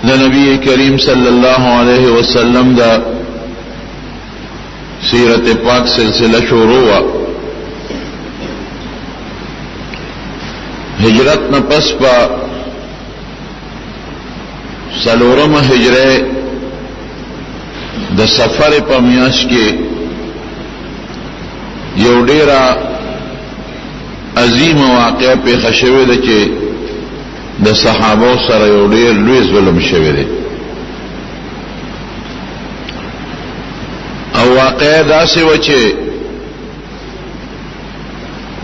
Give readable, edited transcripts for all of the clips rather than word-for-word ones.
د نبی کریم صلی الله علیه وسلم د سیرت پاک سلسله شروع وه. هجرت نه پس په څلورمه هجره د سفر په میاشت کې یو ډیره عظیمه واقعه پیښه شوې ده چې د صحابو سره یو ډیر لوی ظلم شوی دی. او واقعه داسې وه چې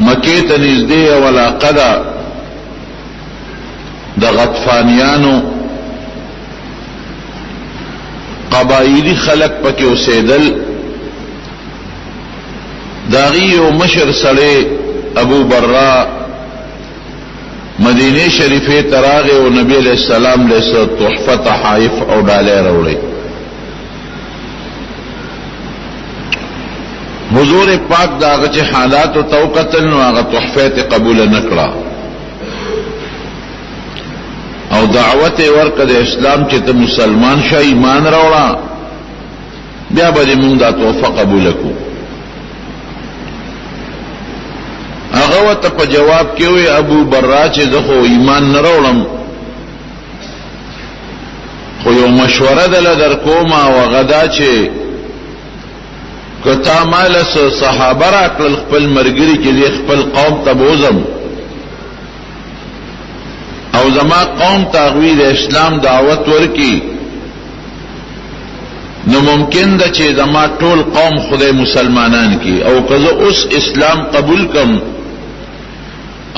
مکې ته نږدې یوه علاقه ده د غطفانیانو، قبایلی خلک پکې اوسېدل. د هغوی یو مشر سړی ابو برا مدینه شریفې ته راغی او نبی علیه السلام له څه تحفه تحایف او ډالۍ راوړې. حضور پاک د هغه چې حالاتو ته وکتل نو هغه تحفه ته قبول نه کړه او دعوت یې ورکړه د اسلام چې ته مسلمان شه، ایمان راوړه، بیا به دې مونږ دا تحفه قبوله کړو. هغه ورته په جواب کې وویل، ابو برا چې زه خو ایمان نه راوړم، خو یو مشوره دله در کوم او هغه دا چې که تا ماله څه صحابه راکړل خپل ملګري چې زه خپل قوم ته بوځم او زما قوم ته هغوی د اسلام دعوت ورکړي، نو ممکن ده چې زما ټول قوم خدای مسلمانان کی، او که زه اوس اسلام قبول کم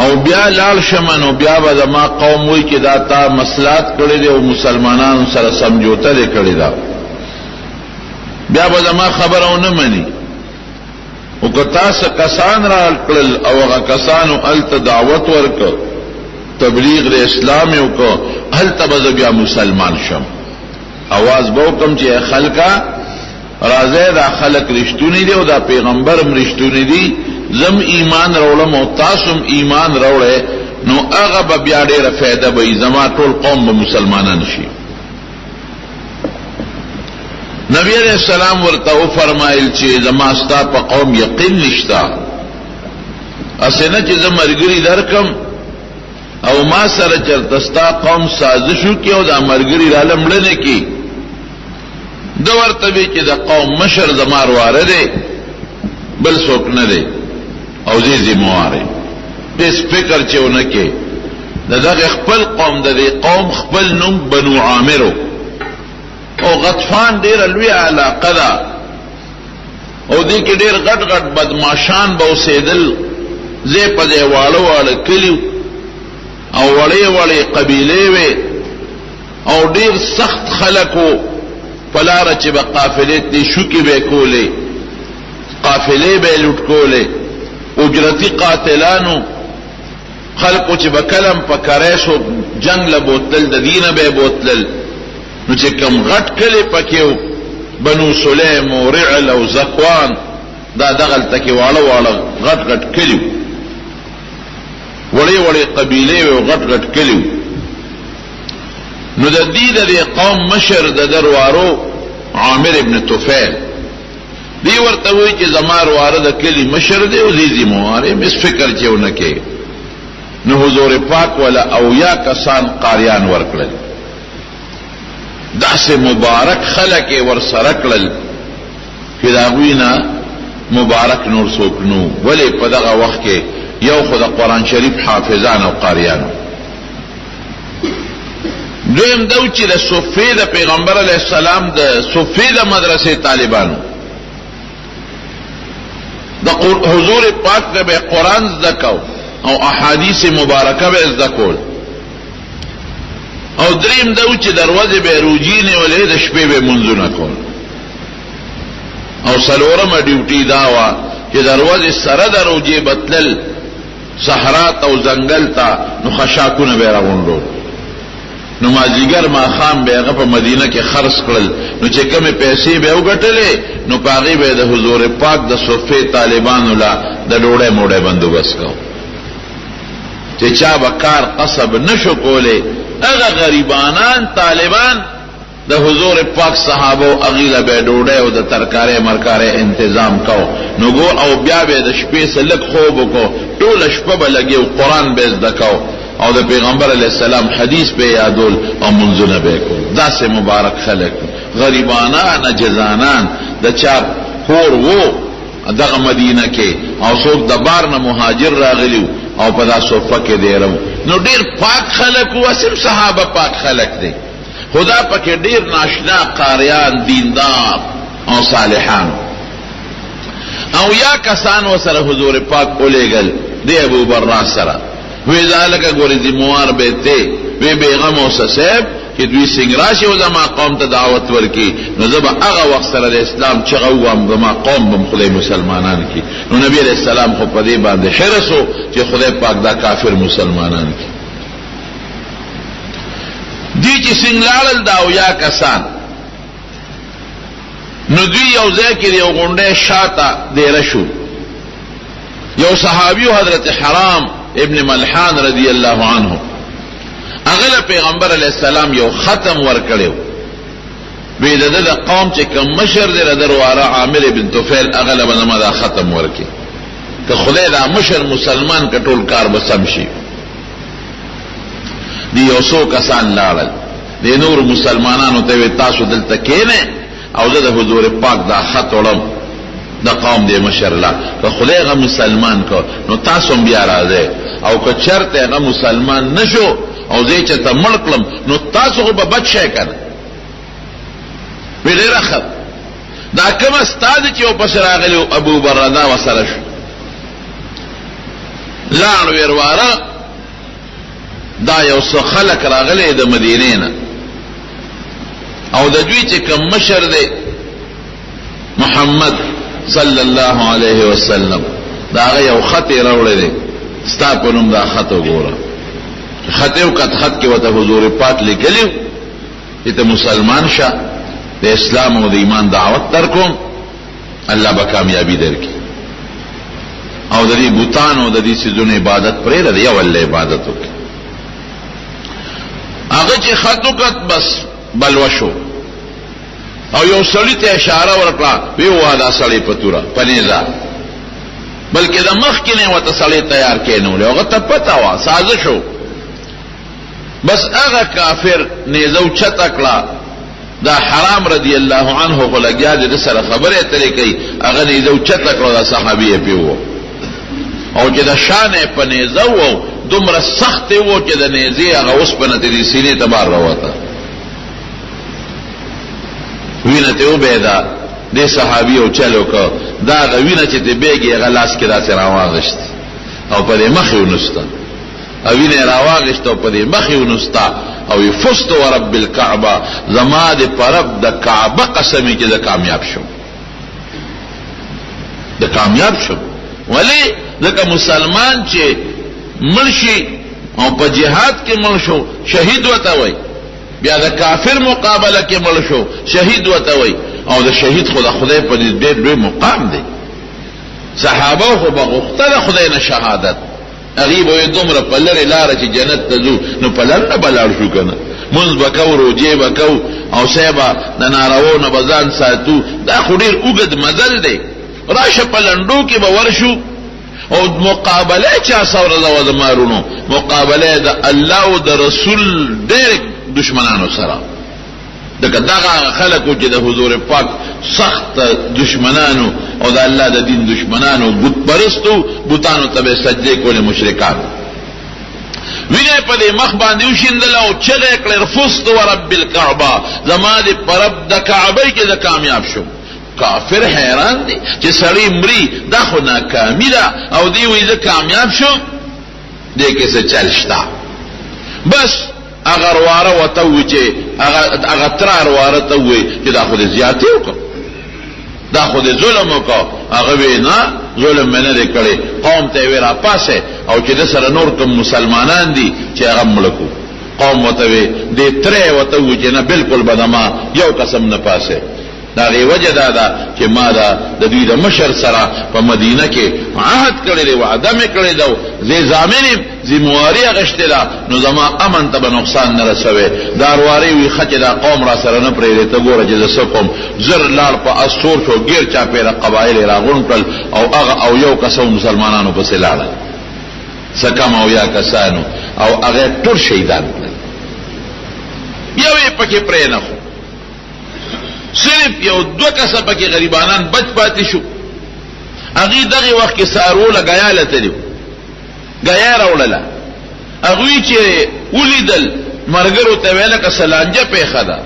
او بیا لاړ شم نو بیا به زما قوم وایي چې دا تا مسلات کړی دی او مسلمانانو سره سمجوته دې کړې ده، بیا به زما خبره ونه مني. او که تاسو کسان را کړل او هغه کسانو هلته دعوت ورکړ، تبلیغ د اسلام یې وکړ، هلته به زه بیا مسلمان شم. اواز به وکړم چې خلکه راځئ، دا خلک رښتوني دي او دا پیغمبر هم رښتوني دي، زم ایمان راوړم او تاسو هم ایمان راوړئ، نو هغه به بیا ډېره فایده به وي، زما ټول قوم به مسلمانان شي. نبی علیہ السلام ورته وفرمایل چې زما ستا په قوم یقین نشته، هسې نه چې زه ملګري درکم او ما سره چېرته ستا قوم سازش وکړي او دا ملګري راله مړه نه کړي. ده ورته وی چې د قوم مشر زما ورواره دی، بل څوک نه دی او زه ذمهوار یم. هېڅ فکر چې ونه کړې. د دغه خپل قوم، د دې قوم خپل نوم بنو عامر او غطفان ډېره لویه علاقه ده او دې کې ډېر غټ غټ بدماشان به اوسېدل، ځای په ځای واړه واړه کلي او وړې وړې قبیلې وې او ډېر سخت خلک وو. په لاره چې به قافلې تلې شوکې به یې کولې، قافلې به یې لوټ کولې، اجرتي قاتلانو خلکو چې به کلم په کری څوک جنګ له بوتلل د دینه به یې بوتلل. نو چې کوم غټ کلی پکې و، بنو سلیم او رعل او ذکوان، دا دغلته کې واړه واړه غټ غټ کلي وو، وړې وړې قبیلې وې او غټ غټ کلي وو. نو د دې د دې قوم مشر د دروارو عامر ابن طفیل دی ورته وایي چې زما ورواره د کلي مشر دی او زه ذمهوار یم، هېڅ فکر چې ونه کوي. نو حضور پاک ولا او یا کسان قاریان ورکړل، داسې مبارک خلک یې ورسره کړل چې د هغوی نه مبارک نور څوک نو. ولې په دغه وخت کې یو خو د قرآن شریف حافظان او قاریان، دویم دا چې د صفې د پیغمبر علیه السلام د صفې د مدرسې طالبانو د حضور پاک نه به قرآن زده کو او احادیث مبارکه به زده کول، او دریم دا چې دروازې به روجي نیولې، د شپې به منځونه کول، او څلورمه ډیوټي دا وه چې دروازې سره د روجې به تلل صحرا ته او ځنګل ته، نو خشاکونه به یې راغونډول، نو مازدیګر ماښام به هغه په مدینه کې خرڅ کړل، نو چې کومې پیسې به یې وګټلې نو په هغې به یې د حضور پاک د صفې طالبانو له د ډوډۍ موډۍ بندوبست کاوه. چې چا به کار قصب نشو کولی هغه غریبانان طالبان د حضور پاک صحابو هغوی له به ډوډۍ او د ترکارۍ مرکارۍ انتظام کاو نو ګو او بیا به د شپې څه لږ خوب وکړو، ټوله شپه به لګیا وو قرآن به زده کاو او د پیغمبر علیه السلام حدیث به یادول او لمونځونه به کول. داسې مبارک خلک غریبانان عاجزانان د چا کور وو دغه مدینه کې او څوک د بار نه مهاجر راغلي او په دا صفه کې دیره وو، نو ډیر پاک خلک وو. هسې هم صحابه پاک خلک دی، خو دا پکې ډیر ناشنا قاریان، دیندار او صالحان او یا کسان وسره حضور پاک اولېګل دی ابو برا سره. وی ذالک ګورې ذمہوار به ته وی بیغم اوسه صاحب چې دوی څنګه راشي او زما قوم ته دعوت ورکړي، نو زه به هغه وخت سره د اسلام چغه ووهم، زما قوم به خدای مسلمانان کړي. نو نبی علیه السلام خو په دې باندې حرص و چې خدای پاک دا کافر مسلمانان کړي. دوی چې څنګه لاړل دا اویا کسان، نو دوی یو ځای کې د یو غونډۍ شاته دېره شو. یو صحابي حضرت حرام ابن ملحان رضی الله عنه هغه له پیغمبر علیه السلام یو ختم ورکړی وی د ده د قوم چې کوم مشر دی د واره عامر بن طفیل، هغه له به زما دا ختم ورکړي که خدای دا مشر مسلمان که ټول کار به سم شي. دی یو څو کسان لاړل، دی نور مسلمانانو ته وی تاسو دلته کینئ او زه د حضور پاک دا خط وړم د قوم دی مشر لا، که خدای هغه مسلمان که نو تاسو هم بیا راځئ، او که چرته هغه مسلمان نشو او زه یې چېرته مړ کړم نو تاسو خو به بچ شئ که نه. وی ډېره ښه، دا کوم استاد چې ورپسې راغلی و ابو بره دا ورسره شو، لاړ ویرواره. دا یو څه خلک راغلی د مدینې نه او د دوی چې کوم مشر دی محمد صلی الله علیه وسلم، د هغه یو خط یې راوړی دی، ستا په نوم دا خط وګوره. خط یې وکت، خط کې ورته حضور پاک لیکلي چې ته مسلمان شه، د اسلام او د ایمان دعوت درکوم، الله به کامیابی درکړي، او د دې بوتانو د دې څیزونو عبادت پرېږده، د یو الله عبادت وکړي. هغه چې خط وکت بس بلوه شو، او یو سړي ته اشاره ورکړه، وی وه دا سړی په توره په نیزه، بلکې د مخکې نه ورته سړی تیار کېنولی، هغه ته پته وه سازش و. بس هغه کافر نیزه اوچته کړه، دا حرام رضی الله عنه خو لګیا دی د سره خبرې اترې کوي، هغه نیزه اوچته کړه، دا صحابي یې پې وو، او چې د شا نه یې په نیزه وو دومره سخت یې وو چې د نیزې هغه اوسپنه ترې د سینې ته بار راوته، وینه ترې وبهېده. دې صحابي یو چل وکړ، دا هغه وینه چې ترې بهږي هغه لاس کې داسې راواغېست او په دې مخ یې ونوسته، او وینه یې راواغېسته او په دې مخ یې ونوسته، او وی فزت ورب الکعبه، زما دې په رب د کعبه قسم وي چې زه کامیاب شوم، زه کامیاب شوم. ولې؟ ځکه مسلمان چې مړ شي او په جهاد کې مړ شو شهید ورته وایي، بیا د کافر مقابله کې مړ شو شهید ورته وایي، او د شهید خو د خدای په نزد ډېر لوی مقام دی. صحابه خو به غوښته د خدای نه شهادت، هغوی به وایي دومره په لرې لاره چې جنت ته ځو نو په لنډه به لاړ شو که نه، لمونځ به کوو، روژې به کوو، او صاحبه د نارواو نه به ځان ساتو، دا خو ډېر اوږد مزل دی، راشه په لنډو کې به ورشو. او مقابله چا سره ده زما وروڼو؟ مقابله د الله او د رسول ډېر دشمنانو سره، ځکه دغه هغه خلک وو چې د حضور پاک سخت دشمنانو او د الله د دین دشمنانو، بت پرستو، بتانو ته به سجدې کولې مشرکان. وینه په دې مخ باندې وشیندله او چغه یې کړې فزت ورب الکعبه، زما دې په رب د کعبې کې زه کامیاب شوم. کافر حیران دی چې سړی مري دا خو ناکامي ده، او دی وایي زه کامیاب شوم، دې کې څه چل شته. بس هغه ورواره ورته ووایي چې هغه تره ورواره ته ووایي چې دا خو دې زیاتی وکړه، دا خو دې ظلم وکړ. هغه وایي نه ظلم مې نه دی کړی. قوم ته یې وایي راپاڅئ، او چې ده سره نور کوم مسلمانان دي چې هغه مړه کړو. قوم ورته وایي، دې تره یې ورته ووایي چې نه بلکل به د ما یو کس هم نه پاڅئ. د هغې وجه دا ده چې ما د د دوی د مشر سره په مدینه کې عهد کړی دی، وعده مې کړې ده، زه ضامن یم ذمواري اخیستې ده نو زما امن ته به نقصان نه رسوې. دا اروارې وي ښه چې دا قوم راسره نه پرېږدي، ته ګوره چې زه څه کوم. زر لاړ په اس سور شو، ګېر چاپېره قبایل یې راغونډ کړل او هغه او یو کسه مسلمانانو پسې لاړل، څه کم او یا کسانو، او هغه ټول شهیدان کړل، یو یې پکې پرې نه خو صرف یو دوه کسه پکې غریبانان بچ پاتې شو. هغوی دغه وخت کې څاروو له ګیا له تللي وو، ګیا راوړله. هغوی چې ولیدل ملګرو ته ویل که څه لانجه پېښه ده.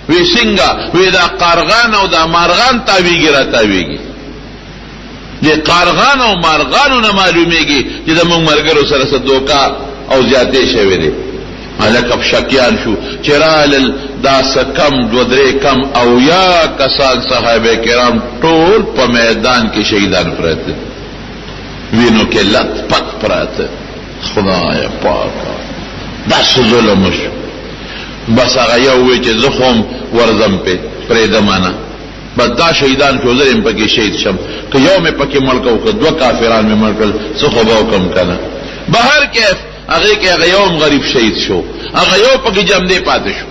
وی څنګه؟ وی دا قارغان او دا مارغان تاویږي را تاویږي. د قارغان او مارغانو نه معلومیږي چې د موږ ملګرو سره څه دوکه او زیاتې شوې دی. هلکه شکیان شو چې رالل دا څه کم دوه درې کم او یا کسان صحابه کرام ټول په میدان کې شهیدان پراته، وینو کې لت پت پراته. خدای پاکه دا څه ظلم وشو. بس هغه یو وی چې زه خو هم ورځم پې پرېږدم نه، بس دا شهیدان شو، زه هم پکې شهید شم، که یو مې پکې مړ کړو که دوه کافران مې مړ کړل څه خو به وکړم که نه. بهر کیف هغې کې هغه یو هم غریب شهید شو، هغه یو پکې جمدې پاتې شو،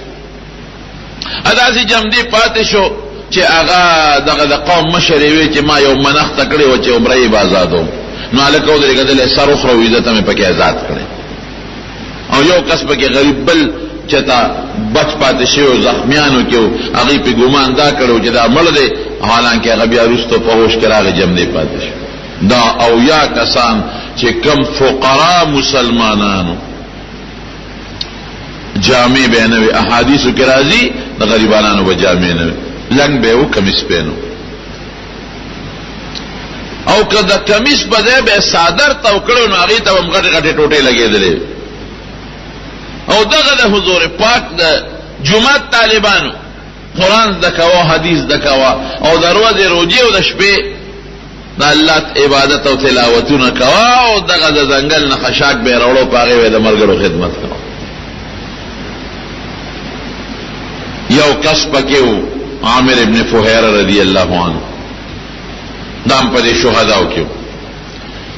داسې جمدې پاتې شو چې هغه دغه د قوم مشر یې وی چې ما یو منښته کړې وه چې عمره یې به ازادوم، نو هلکه ودرېږه دلی سر وخوره عزت مې پکې ازاد کړی. او یو کس پکې غریب بل چې تا بچ پاتې شوی و، زخمیانو کې و، هغوی پې ګمان دا کړی و چې دا مړ دی، حالانکه هغه بیا وروسته په هوش کې راغی جمدې پاتې شو. دا او یا کسان چې کم فقرا مسلمانانو جامې به نه وي، احادیثو کې راځي د غریبانانو به جامې نه وي، لنګ به و کمیس به نه، او که د کمیس په ځای به څادر تاو کړی نو هغې ته به هم غټې غټې ټوټې لګېدلې. او دغه د حضور پاک د جومات طالبانو قرآن زده کوه، حدیث زده کوه، او د ورځې روژې او د شپې د الله عبادت او تلاوتونه کوه، او دغه د ځنګل نه خشاک به یې راوړو، په هغې به یې د ملګرو خدمت کوه. یو کس پکې و عامر ابن فهیره رضی الله عنه، دا هم په دې شهداو کې و.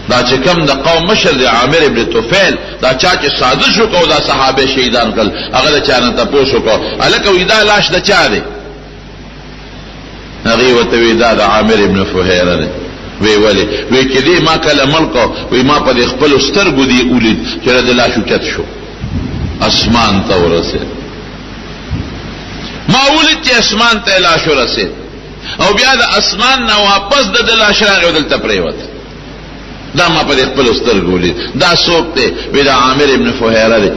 دا چې کوم د قوم مشر دی عامر ابن طفیل، دا چا چې سازش وکړو دا صحابه شهیدان کړل، هغه د چا نه تپوس وکړو، هلکه وایي دا لاش د چا دی؟ هغې ورته وی دا د عامر ابن فهیره دی. وی ولې؟ وی چې دی ما کله مړ کړ، وی ما په دې خپلو سترګو دی ولید چې د لاش اوچت شو اسمان ته ورسېد، ما ولید چې اسمان ته لاش ورسېد، او بیا د اسمان نه واپس د ده لاش راغی او دلته پرېوت. دا ما په دې خپلو سترګو ولید. دا څوک دی؟ وی دا عامر ابن فهیره دی.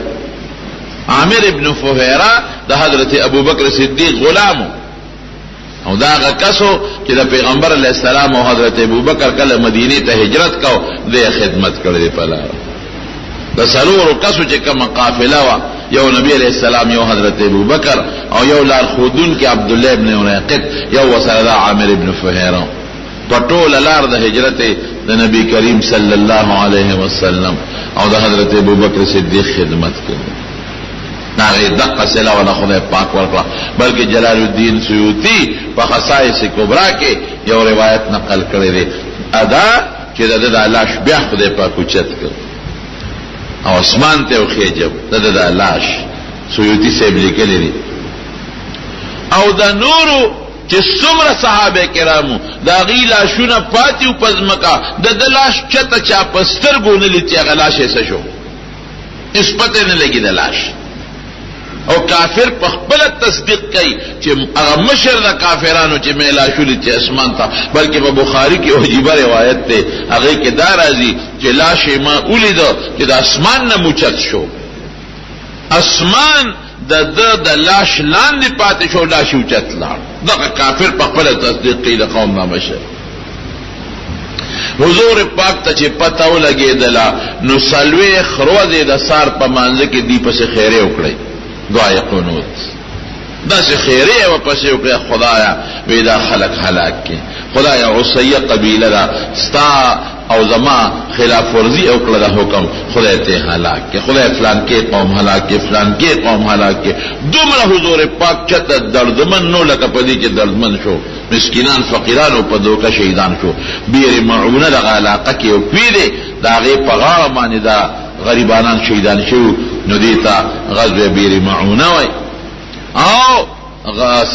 عامر ابن فهیره د حضرت ابوبکر صدیق غلام، او دا هغه کس و چې د پیغمبر علیه السلام او حضرت ابوبکر کله مدینې ته هجرت کو دی خدمت کړی دی په لاره. د څلورو کسو چې کومه قافله وه، یو نبی علیه السلام، یو حضرت ابوبکر، او یو لارښودونکی عبدالله ابن اریقط، یو ورسره دا عامر ابن فهیره. په ټوله لار د هجرت د نبی کریم صلی الله علیه وسلم او د حضرت ابوبکر صدیق خدمت کړي. د هغې دقه صله وله خدای پاک ورکړه. بلکې جلال الدین سیوطي په خصائص کبرا کې یو روایت نقل کړی دی، ادا چې د ده دا لاش بیا خدای پاک اوچت کړ او اسمان ته وخېجو د ده دا لاش. سیوطي صاحب لیکلی دی. او د نورو چې څومره صحابه کرامو د هغوی لاشونه پاتې وو په ځمکه، د ده لاش چته چا په سترګو نه لید چې هغه لاش یې څه شو، هېڅ پته نه لګي د لاش. او کافر په خپله تصدیق کوي چې هغه مشر د کافرانو چې مې لاش ولید چې اسمان ته، بلکې په بخاري کې عجیبه روایت دی، هغې کې دا راځي چې لاش یې ما ولید چې د اسمان نه موچت شو، اسمان د ده د لاش لاندې پاتې شو، لاش یې اوچت لاړ. دغه کافر په خپله تصدیق کوي د قوم دا مشر. حضور پاک ته چې پته ولګېدله نو څلوېښت ورځې د سار په مانځه کې دوی پسې خیرې وکړې، دعای قنوت داسې خیرې یې ورپسې وکړې، خدایا وی دا خلک هلاک کړي، خدایا عصیه قبیله ده ستا او زما خلاف ورزي او کړه د حکم، خدای ته هلاک کړي، خدای فلان کې قوم هلاک کړي، فلان کې قوم هلاک کړي. دومره حضور پاک چته دردمن نو لکه په دې چې دردمن شو، مسکینان فقیرانو په دوکه شهیدان شو. بیر معونه دغه علاقه کې یو کوی دی، د هغې په غاړه باندې دا غریبانان شهیدان شوي، نو دې ته غزوه بیر معونه وایي او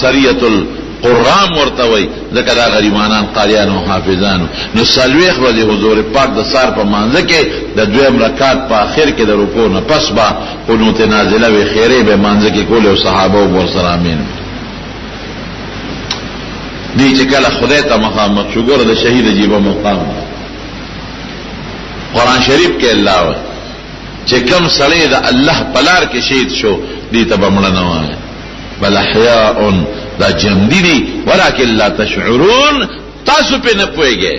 سریة القرام ورته وایي، ځکه دا غریبانان قاریان او حافظان. نو 40 ورځې حضور پاک د سار په مانځه کې د دویم رکعت په آخر کې د رکوع نه پس به قنوت نازله وي، خیرې به مانځه کې کولې او صحابه ورسره امین. دی چې کله خدای ته مخامخ شو، ګوره د شهید عجیبه مقام. قرآن شریف کې الله وایي چې کوم سړی د الله په لار کې شهید شو، دې ته به مړه نه وایي، بل احیاء، دا ژوندي دي، ولکن لا تشعرون، تاسو پرې نه پوهېږئ،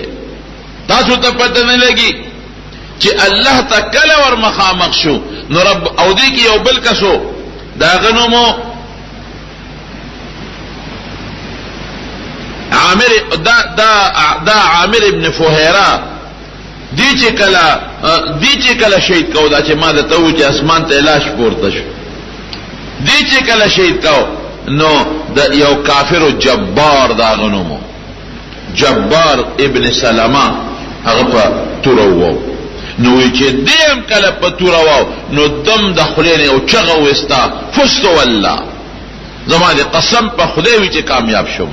تاسو ته پته نه لګي چې الله ته کله ور مخامخ شو. نو رب او دې کې یو بل کسو، د هغه نوم عامر، دا دا دا عامر ابن فهیره، دی چې کله دی چې کله شهید کو، دا چې ما د ته چې اسمان ته لاش پورته شو، دی چې کله شهید کو نو د یو کافر جبار، دا غنومو جبار ابن سلمہ، هغه په توره وو. نو چې دیم کله په توره وو، نو دم د خولې نه او چغه وستا، فزت والله، زما د قسم په خدای وی چې کامیاب شوم.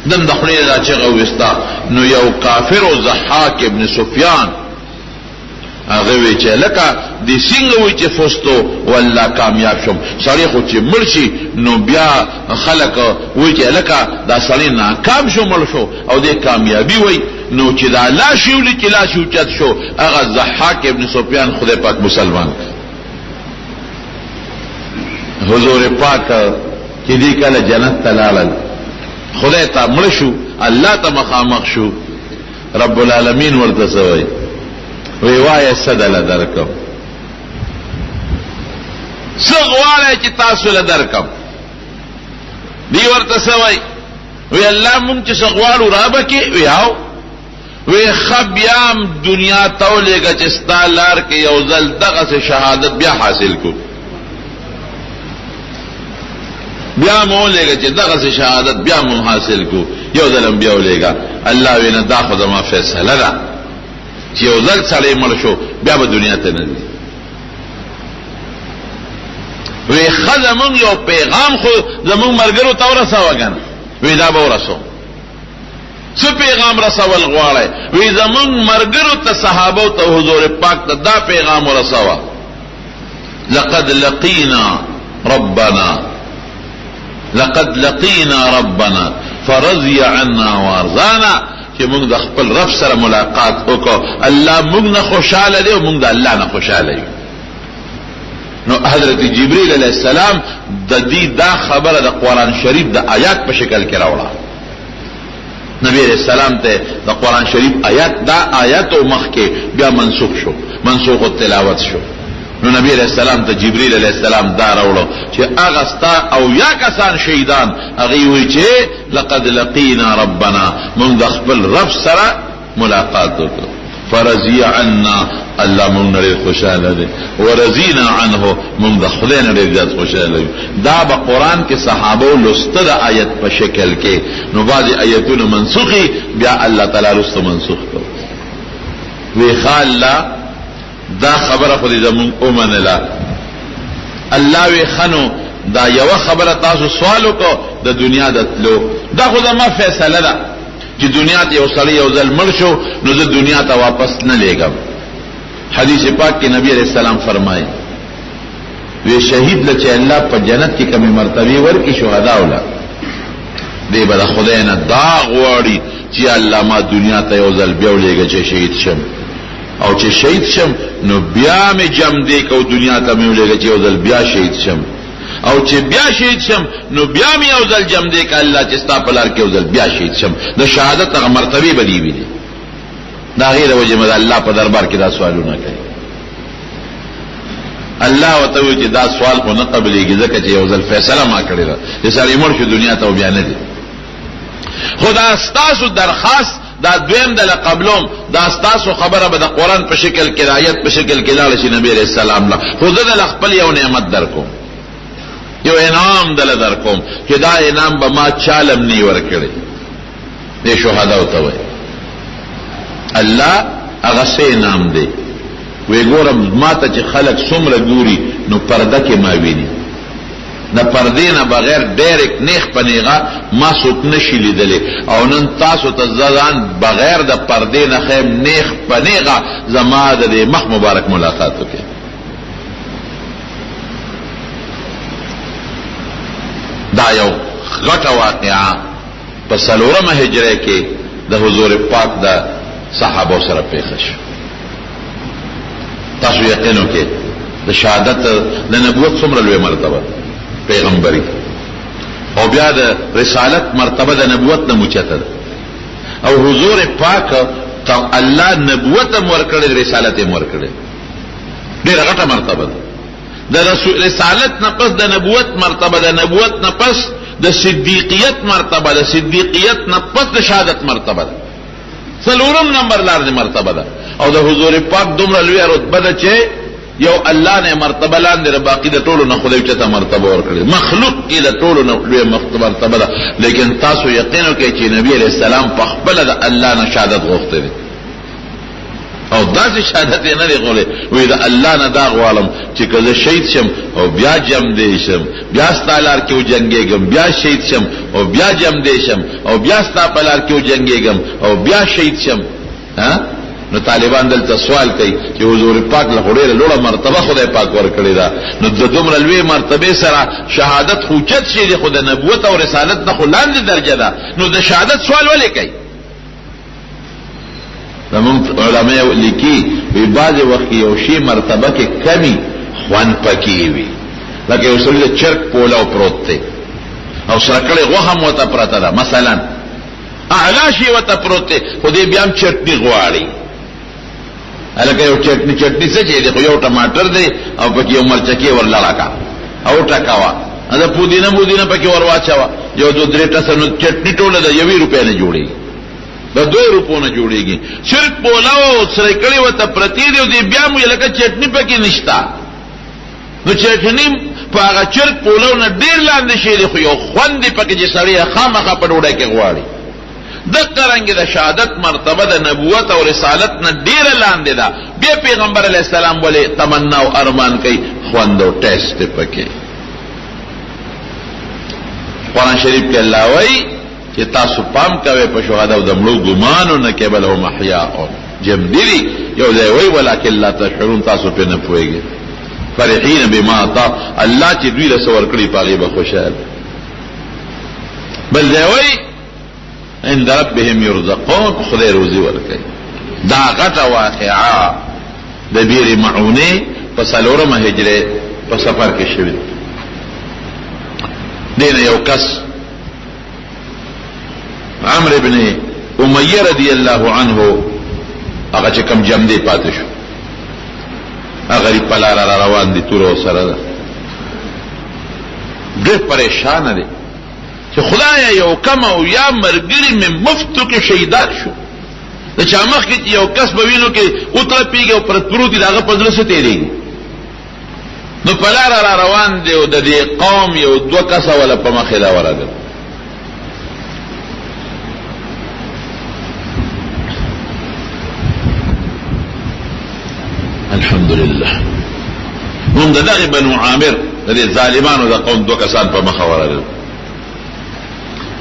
دم د خولې دا چغه وستا، نو یو کافر او ضحاک ابن سفیان هغه وی چې لکه د څنګه وی چې فزتو والله، کامیاب شوم؟ سړی خو چې مړ شي نو بیا خلک وی چې لکه دا سړی ناکام شو، مړ شو، او د کامیابی وی. نو چې دا لا شیول چې لا شو چت شو، هغه ضحاک ابن سفیان خدای پاک مسلمان. حضور پاک چې دی کله جنت ته لاړل، خدای ته مړ شو، الله ته مخامخ شو، رب العالمین ورته څه وایي؟ وی وایه څه دله درکم، څه غواړی چې تاسو له درکم؟ دی ورته څه وایي؟ وی الله مونږ چې څه غواړو را به کې؟ وی هاو. وی ښه، بیا هم دنیا ته ولېږه چې ستا لار کې یو ځل دغسې شهادت بیا حاصل کړو، بیا مو ولېږه چې دغسې شهادت بیا مو حاصل کړو، یو ځل هم بیا ولېږه. الله وی نه، دا خو زما فیصله ده چې یو ځل سړی مړ شو بیا به دنیا ته نه ځي. وی ښه، زمونږ یو پیغام خو زمونږ ملګرو ته ورسوه که نه؟ وی دا به ورسوم. څه پیغام رسول غواړی؟ وی زمونږ ملګرو ته، صحابو ته، حضور پاک ته دا پیغام ورسوه، لقد لقینا ربنا، لقد لقینا ربنا فرضی عنا وارضانا، چې موږ د خپل رب سره ملاقات وکړو، الله موږ نه خوشاله دی او موږ د الله نه خوشاله یو. نو حضرت جبرئیل علیه السلام د دې دا خبره د قرآن شریف د آیات په شکل کې راوړه نبی علیہ السلام ته. د قرآن شریف آیات، دا آیات او مخ کې بیا منسوخ شو، منسوخ التلاوت شو. نو نبی علیہ السلام ته جبرئیل علیہ السلام دا راوړو چې هغه ستا او یا کسان شهیدان هغه وی چې لقد لقینا ربنا، موږ د خپل رب سره ملاقات وکړو، فرضی عنا، الله مونږ نه ډېر خوشاله دی، ورضینا عنه، مونږ د خدای نه ډېر زیات خوشاله یو. دا به قرآن کې صحابه لوسته د آیت په شکل کې. نو بعضې آیتونه منسوخي بیا الله تعالی وروسته منسوخ کړ. وی ښه الله، دا خبره خو دې زمونږ ومنله. الله وی ښه، نو دا یوه خبره تاسو سوال وکړو د دنیا د تلو، دا خو زما فیصله ده چې دنیا ته یو سړی یو ځل مړ شو نو زه دنیا ته واپس نه لېږم. حدیث پاک کې نبی علیہ السلام فرمایي، وی شهید له چې الله په جنت کې کومې مرتبې ورکړي، شهدا ولا دی به د خدای نه دا غواړي چې الله ما دنیا ته یو ځل بیا ولېږه چې شهید شم، او چې شهید شم نو بیا مې جم دی کو دنیا ته مې ولېږه چې یو ځل بیا شهید شم، او چې بیا شهید شم نو بیا مې یو ځل جم دی که الله چې ستا په لار کې یو ځل بیا شهید شم. د شهادت هغه مرتبې به دی ویني. د هغې د وجې به د الله په دربار کې دا سوالونه کوي. الله ورته وایي چې دا سوال خو نه قبلېږي، ځکه چې یو ځل فیصله ما کړې ده چې سړی مړ شو دنیا ته بیا نه دی. خو دا ستاسو درخواست دا دویم د قبلوم، دا ستاسو خبره به د قرآن په شکل کې، د آیت په شکل کې لاړه شي نبی علیہ السلام له. خو زه د خپل یو نعمت درکوم، یو انعام دل درکوم چې دا انعام به ما چالم نه ورکړي. دې شهدا ته وایي الله، هغه څه انعام دی؟ وی ګورم ما ته چې خلک څومره ګوري نو پرده کې ما ویني، د پردې نه بغیر ډایرکټ نیغ په نیغه ما څوک نشي لیدلی، او نن تاسو ته زه ځان بغیر د پردې نه ښیم، نیغ په نیغه زما د دې مخ مبارک ملاقات وکړي. دا یو غټه واقعه په څلورمه هجره کې د حضور پاک د صحابو سره پیښه شو. تاسو یقین وکړئ د شهادت د نبوت څومره لوی مرتبه پیغمبري، او بیا د رسالت مرتبه د نبوت نه موچته ده، او حضور پاک ته الله نبوت هم ورکړی، رسالت هم ورکړی، ډېره غټه مرتبه ده. د رسالت نه پس د نبوت مرتبه، د نبوت نه پس د صدیقیت مرتبه، د صدیقیت نه پس د شهادت مرتبه ده، څلورم نمبر لار دی مرتبه ده. او د حضور پاک دومره لویه رتبه ده چې یو الله نه مرتبه لاندې ده، باقي د ټولو نه خدای چته مرتبه ورکړې، مخلوق کې د ټولو نه لویه مرتبه ده. لیکن تاسو یقین وکړئ چې نبی علیہ السلام په خپله د الله نه شهادت غوښتی دی، او داسې شهادت یې نه دی غوښتی، وایي د الله نه دا غواړم چې که زه شهید شم او بیا جم دی شم، بیا ستا لار کې وجنګېږم، بیا شهید شم او بیا جم دی شم، او بیا ستا په لار کې وجنګېږم او بیا شهید شم. ها نو طالبان دلته سوال کوي چې حضور پاک له ډېره لوړه مرتبه خدای پاک ورکړې ده، نو د دومره لوی مرتبې سره شهادت خو اوچت شی دی، خو د نبوت او رسالت نه خو لاندې درجه ده، نو د شهادت سوال ولې کوي؟ زمونږ علماء لیکي وی بعضې وخت کې یو شی مرتبه کې کمی خوند پکې وي، لکه یو سړي د چرګ پولاو پروت دی او سره کړې غوښه هم ورته پرته ده، مثلا اعلی شی ورته پروت دی، خو دی بیا هم چټني غواړي. هلکه یو چټني، چټني څه شی دی؟ خو یو ټماټر دی او پکې یو مرچکې ور لړه کا او ټکوه، د پودینه مودینه پکې ور واچوه، یو دوه درې ټسه، نو چټني ټوله د یوې روپۍ نه جوړېږي، د دوه روپو نه جوړېږي. صرف پولاو او سرې کړې ورته پرتې دي او دی بیا هم وایي لکه چټني پکې نشته. نو چټني په هغه چرګ پولاو نه ډېر لاندې شی دی، خو یو خوند دی پکې چې سړی یې خامخا په ډوډۍ کې غواړي. دقه رنګ د شهادت مرتبه د نبوت او رسالت نه ډېره لاندې ده، بیا پیغمبر علیه السلام ولې تمنا او ارمان کوي؟ خوند او ټیسټ پکې. قرآن شریف کې الله وایي چې تاسو پام کوئ په شهدا او د مړو ګمانو نه کوئ، بل هم احیاء جمدي دي. یو ځای وایي ولکن لا تشعرون، تاسو پرې نه پوهېږئ. فرحین بما عطا، الله چې دوی له څه ورکړي په هغې به خوشحال. بل ځای وایي عند ربهم يرزقون، خدای روزي ورکوي. دا غټه واقعه د بیر معونې په څلورمه هجرې په سفر کې شوې ده. دې نه یو کس عمرو ابن امیه رضی الله عنه هغه چې کوم جمدې پاتې شو، هغه غریب په لاره را روان دي، توره ورسره ده، ډېر پریشانه دی چې خدایه یو کم او یا مرګري مې مفتو کې شهیدان شو. د چا مخکې چې یو کس به وینو کې وترپېږي او پرت پروت دی، د هغه په زړه څه تېرېږي؟ نو په لاره را روان دی او د دې قوم یو دوه کسه وله په مخې دا ورغل. الحمدلله نو د دغه بنو عامر د دې ظالمانو د قوم دوه کسان په مخه ورغل.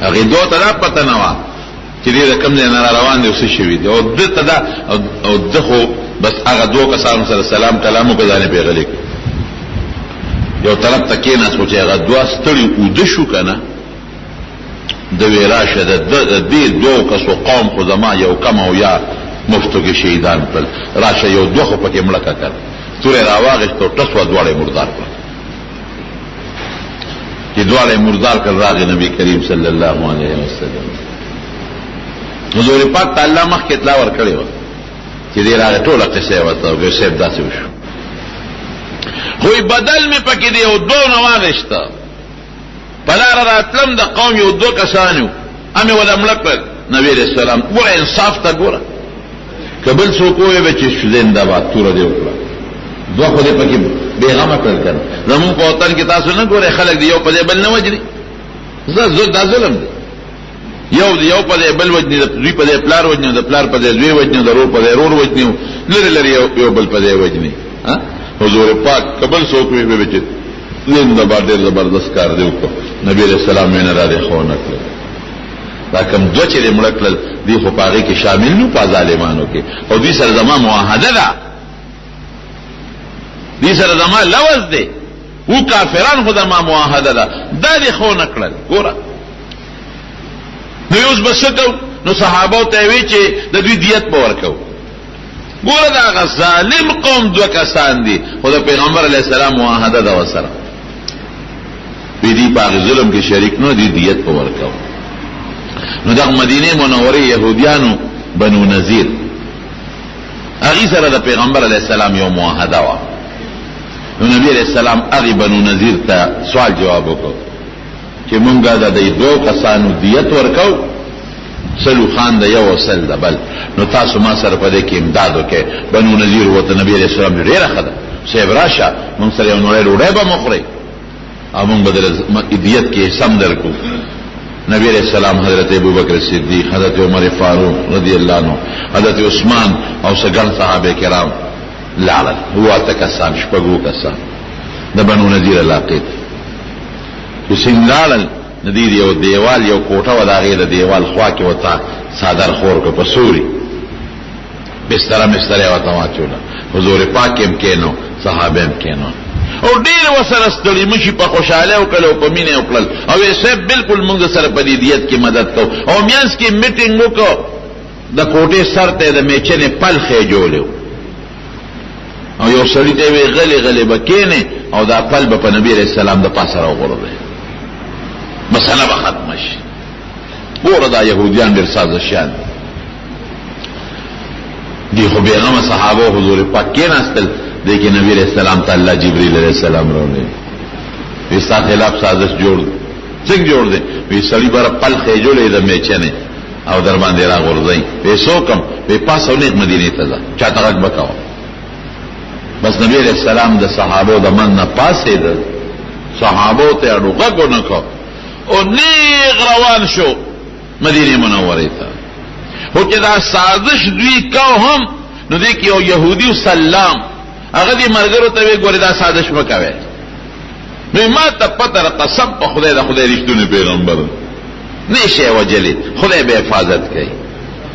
هغې دوه ته دا پته نه وه چې دې د کوم ځای نه را روان دی او څه شوي دي، او ده ته دا او ده خو بس هغه دوو کسانو سره سلام کلام وکړ، ځان یې پرې غلی کړ. یو طرف ته کېناست، خو چې هغه دوه ستړي اوده شو که نه، ده وی راشه د دې دوو کسو قوم خو زما یو کم او یا مفتو کې شهیدان کړل، راشه یو دوه خو پکې مړه کړه که نه. توره یې راواخیسته او ټس وه، دواړه یې مردار کړل. چې دواړه یې مردار کړل، راغی نبی کریم صلی الله علیه وسلم. حضور پاک ته الله مخکې اطلاع ورکړې وه چې دې راغی، ټوله قصه یې ورته وکړه، صاحب داسې وشو، خو بدل مې پکې دی یو دوه نه واخیسته. په لاره راتلم د قوم یو دوه کسان وو، امې وله مړه کړل. نبی علیه السلام ګوره انصاف ته ګوره، که بل څوک ووایي به چې زنده باد توره دې وکړه، دوه خو دې پکې بېغمه کړل که نه. زموږ په وطن کې تاسو نه ګورئ خلک دې یو په ځای بل نه وژني، زه دا ظلم دی. یو د یو په ځای بل وجني، د زوی په ځای پلار وجني، د پلار په ځای زوی وجني، د ورور په ځای ورور وجني، لرې لرې یو بل په ځای وجني. حضور پاک قبل څوک وي به چې زنده باد، ډېر زبردست کار دی وکړو. نبی علیہ السلام وینا را دی خو نه کړل. دا کم دوه چې مړه کړل دی خو په هغې کې شامل نو په ظالمانو کې، او دوی سره زما معاهده ده، دوی سره زما لوظ دی، و کافران خو زما معاهده ده، دا دې خو نه کړل. ګوره نو اوس به څه کوو؟ نو صحابو ته وی چې د دوی دیت به ورکوو. ګوره دا هغه ظالم قوم دوه کسان دي، خو د پیغمبر علیه السلام معاهده ده ورسره، وی دی په هغه ظلم کې شریک نه دي، دیت به ورکوو. نو دغه مدینه منورې یهودیانو بنو نذیر هغې سره د پیغمبر علیه السلام یو معاهده وه. نو نبی علیه السلام هغې بنو نذیر ته سوال جواب وکړ چې مونږه د دې دوو کسانو دیت ورکو، سلو خان د یو او سل د بل، نو تاسو ما سره په دې کې امداد وکړئ. بنو نذیر ورته نبی علیه السلام ډېره ښه ده صاحب، راشه مونږ سره یو نوړی ډوډۍ به مو خورئ او مونږ به د دیت کې سم درکو. نبی علیہ السلام حضرت ابوبکر صدیق، حضرت عمر فاروق رضی الله عنه، حضرت عثمان او سګن صحابه کرام لاړل، هو اته کسان، شپږو کسان د بنو نذیر علاقې ته چې څنګه لاړل، نو دې یو دیوال یو کوټه وه، د هغې د دیوال خوا کې ورته څادر خور کړ، په سوري بستره مستره یې ورته واچوله. حضور پاک یې هم کښېنو، صحابه هم کښېنو، او ډېر ورسره ستړي مشي په خوشحالۍ وکړل او په مینه یې وکړل، او یې صاحب بالکل موږ سره په دې دیت کې مدد کوو. او مینځ کې میټینګ وکړو، د کوټې سر ته یې د میچنې پل خېجولی او یو سړي ته وی غلی غلی به کښېنې او دا پل به په نبي علیه السلام د پاسه راوغورځوي، مسله به ختمه شي. ګوره دا یهودیان ډېر سازشیان دي، دی خو بېغمه صحابه حضور پاک کېناستل. دې کې نبي علیه السلام ته الله جبریل علیه السلام راولېږه، وی ستا خلاف سازش جوړ دی. څنګه جوړ دی؟ وی سړي بره پل خېجولی د میچنې او در باندې راغورځوي. وی څوک؟ وی پاڅه او نېغ مدینې ته ځه، چاته غږ مه کوه. بس نبی علیہ السلام د صحابو د من نه پاڅېدل، صحابو ته اړو غږ ونه کړ او نېغ روان شو مدینې منورې ته. خو چې دا سازش دوی کو هم، نو دې کې یو یهودي سلام هغه دې ملګرو ته وی ګورې دا سازش مه کوئ. نو ما ته پته ده، قسم په خدای د خدای رښتونی پیغمبر نه شي وجلی، خدای به حفاظت کوي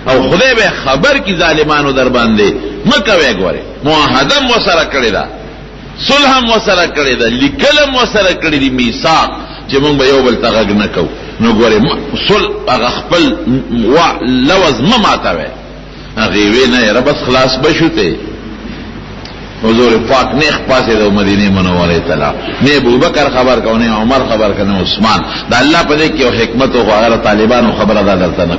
او خدای به خبر کی ظالمانو در باندې مه کوئ. ګورې معاهده هم ورسره کړې ده، صلح هم ورسره کړې ده، لیکل هم ورسره کړي دي، میثاق چې موږ به یو بل ته غږ نه کوو. نو ګورې صلح هغه خپل لوظ مه ماتوئ. هغې وی نه یاره بس خلاص به شو ته. حضور پاک نیغ پاڅېد او مدینې منورې ته لاړ. نه ابوبکر خبر کو، نه عمر خبر کو، نه عثمان. د الله په دې کې یو حکمت و، خو هغه طالبانو خبره ده درته نه.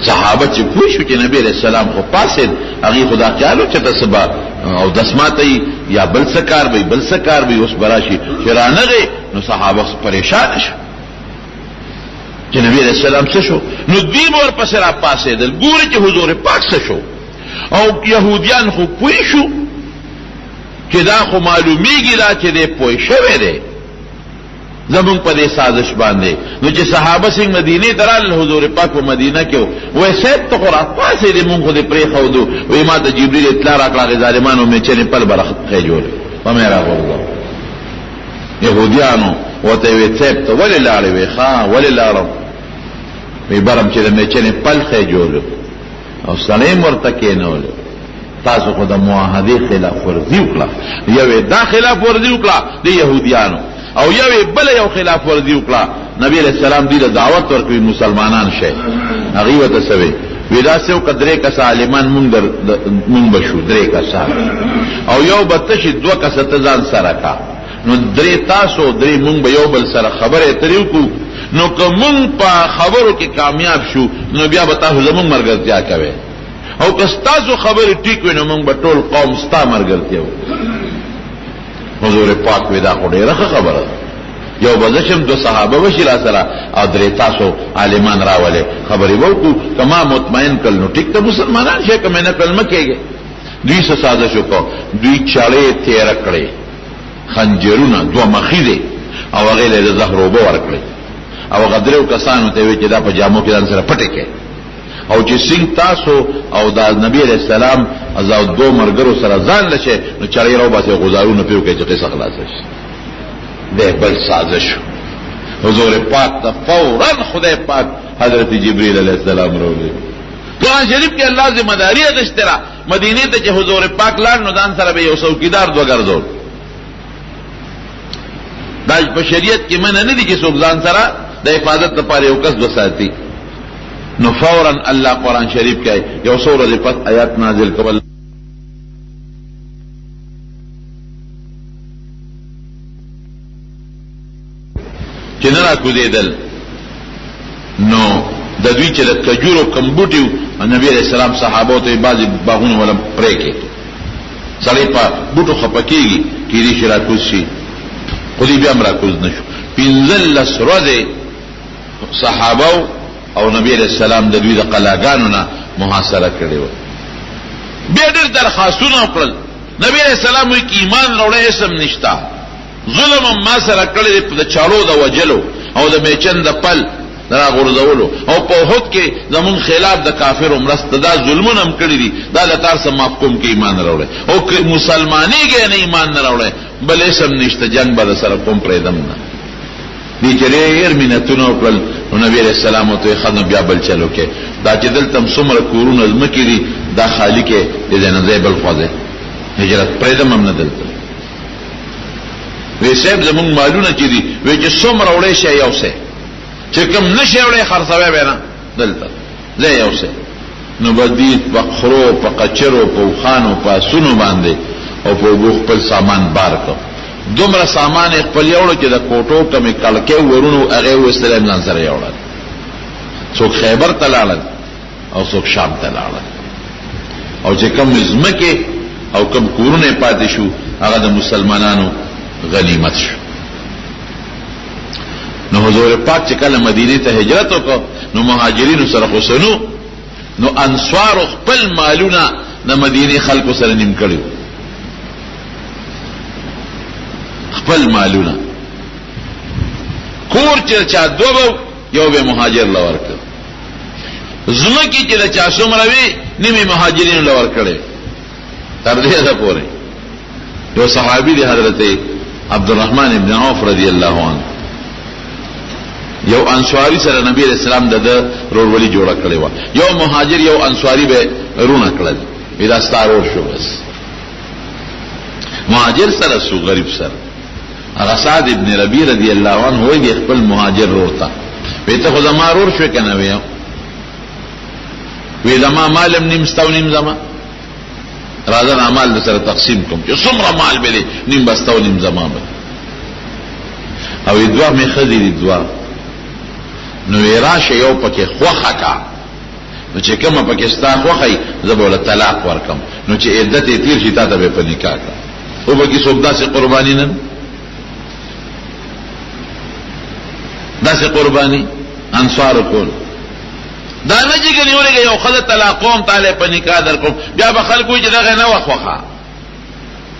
صحابه چې پوه شو چې نبی علیہ السلام خو پاڅېد، هغې خو دا خیال و چې ته څه به اودس ماتوي یا بل څه کار به بل څه کار به اوس به راشي. چې رانغی نو صحابه پریشانه شو چې نبی علیہ السلام څه شو. نو دوی به ورپسې راپاڅېدل، ګوري چې حضور پاک څه شو. او یهودیان خو پوه شو چې دا خو معلومیږي دا چې دی پوه شوی دی زمونږ په دې سازش باندې. نو چې صحابه څنګه مدینې ته راغلل، حضور پاک په مدینه کې و، وایي صاحب ته خو راپاڅېدې، مونږ خو دې پرېښودو. وایي ما ته جبریل اطلاع راکړه، هغې ظالمانو مېچنې پل به راخېجولی، په مې راغورځوه. یهودیانو ورته وی صاحب ته ولې لاړې؟ وی ښه ولې لاړم؟ وی برم چې د میچنې پل خېجولو او سړی هم ورته کېنولو. تاسو خو د معاهدې خلاف ورزي وکړه. یوې دا خلاف ورزي وکړه د یهودیانو، او یوې بله یو خلاف ورزي وکړه. نبی علیہ السلام دوی له دعوت ورکوي مسلمانان شئ. هغوی ورته څه وی؟ وی داسې وکړه درې کسه عالمان مونږ به شو درې کسان، او یو به ته شي، دوه کسه ته ځان سره کا. نو درې تاسو درې مونږ به یو بل سره خبرې اترې وکړو. نو که مونږ په خبرو کې کامیاب شو نو بیا به تاسو زمونږ ملګرتیا کوئ، او که ستاسو خبرې ټیک وي نو مونږ به ټول قوم ستا ملګرتیا وکړو. حضور پاک وی دا خو ډېره ښه خبره ده، یو به زه شم، دوه صحابه به شي را سره، او درې تاسو عالمان راولئ، خبرې به وکړو. که ما مطمئن کړل نو ټیک ته مسلمانان شئ، که مې نه کړل مه کېږئ. دوی څه سازش وکړ؟ دوی چړې تېره کړې، خنجرونه دوه مخیزې، او هغې له یې د زهر اوبه ورکړې. او هغه دریو کسانو ته وی چې دا په جامو کې ځان سره پټې کړئ او چې څنګه تاسو او دا نبی علیہ السلام ازاو دو مرګرو سره ځان لشه نو چړې راو باسي غزارونه پیو کې چې قصه خلاص شي. ده بل سازش. حضور پاک ته فورا خدای پاک حضرت جبرئیل علیہ السلام راولې. قرآن شریف کې الله ذمہ داری اخیستله. مدینه ته چې حضور پاک لاړ نو ځان سره به یو څوکیدار دوه ګرځول. دا په شریعت کې منع نه دي چې څوک ځان سره د حفاظت لپاره یو کس وساتي. نو فورا الله قرآن شریف کې یو څو ورځې پس آیات نازل کول. چې نه راکوزېدل نو د دوی چې د کجورو کم بوټي وو، نبي علیه السلام صحابو ته یې بعضې باغونه وله پرې کړي. سړی په بوټو خپه کېږي، کېدای شي راکوز شي، خو دوی بیا هم راکوز نه شو. 15 ورځې صحابو او نبي علیه السلام د دوی د قلاګانو نه محاصره کړې وه. بیا ډېر درخواستونه وکړل. نبي علیه السلام وایي که ایمان راوړی هېڅ هم نشته، ظلم هم ما سره کړی دی د چاړو د وژلو او د میچن د پل د راغورځولو او په احد کې زمونږ خلاف د کافرو مرسته، دا ظلمونه هم کړي دي، دا له تار څخه معاف کوم که ایمان راوړی، او که مسلمانېږی نه ایمان نه راوړی بل هېڅ هم نشته، جنګ به درسره کوم پرېږدم نه. دې چې ډېر منتونه وکړل نو نبي علیه السلام ورته وویل ښه نو بیا بل چل وکړئ، دا چې دلته هم څومره کورونه ځمکې دي دا خالي کړئ، دې ځای نه ځئ بل خوا ځئ، هجرت پرېږدم هم نه دلته. وی صاحب زمونږ مالونه چې دي، وی چې څومره وړی شی یو څه، چې کوم نه شی وړی خرڅوی به نه، دلته ځای یو څه. نو به دوی په خرو، په قچرو، په اوښانو، په اسونو باندې او په اوږو خپل سامان بار کړ. دومره سامان یې خپل یوړ چې د کوټو کومې کړکۍ ورونو هغه یې وایستلې هم ځان سره یوړل. څوک خیبر ته لاړل او څوک شام ته لاړل. او چې کوم ځمکې او کوم کورونه یې پاتې شو هغه د مسلمانانو غنیمت شو. نو حضور پاک چې کله مدینه ته هجرت وکړ نو مهاجرینو سره خو څه نو، نو انصارو خپل مالونه د مدینې خلکو سره نیم کړي وو. خپل مالونه کور چې چا دوه به یو به مهاجر له ورکړ، ځمکې چې د چا څومره وي نیمې مهاجرینو له ورکړې. تر دې ځایه پورې یو صحابي دی حضرت عبدالرحمن ابن عوف رضی الله عنه، یو انصاری سره نبی علیہ السلام د ده رورولي جوړه کړې وه. یو مهاجر یو انصاری به رونه کړل، وی دا ستا رور شو. بس مهاجر سره سو غریب سره. هغه سعد ابن ربیع رضی الله عنه وایي دی خپل مهاجر رور ته، وی ته خو زما رور شوې که نه؟ وی وی زما مال هم نیم ستا او نیم زما، راځه دا مال در سره تقسیم کوم، چې څومره مال به دی نیم به ستا او نیم زما به. او وی دوه مې ښځې دي دوه، نو وی راشه یو پکې خوښه کا، نو چې کومه پکې ستا خوښه وي زه به ورله طلاق ورکړم، نو چې عدت یې تېر شي تا ته به یې په نکاح کړم. او به کې څوک داسې قرباني نن داسې قرباني انصارو کول. دا نه چې ګنې ولېږه یو ښځه طلاقوم تا له په نکاح درکوم، بیا به خلک وایي چې دغه نه وه خوښه،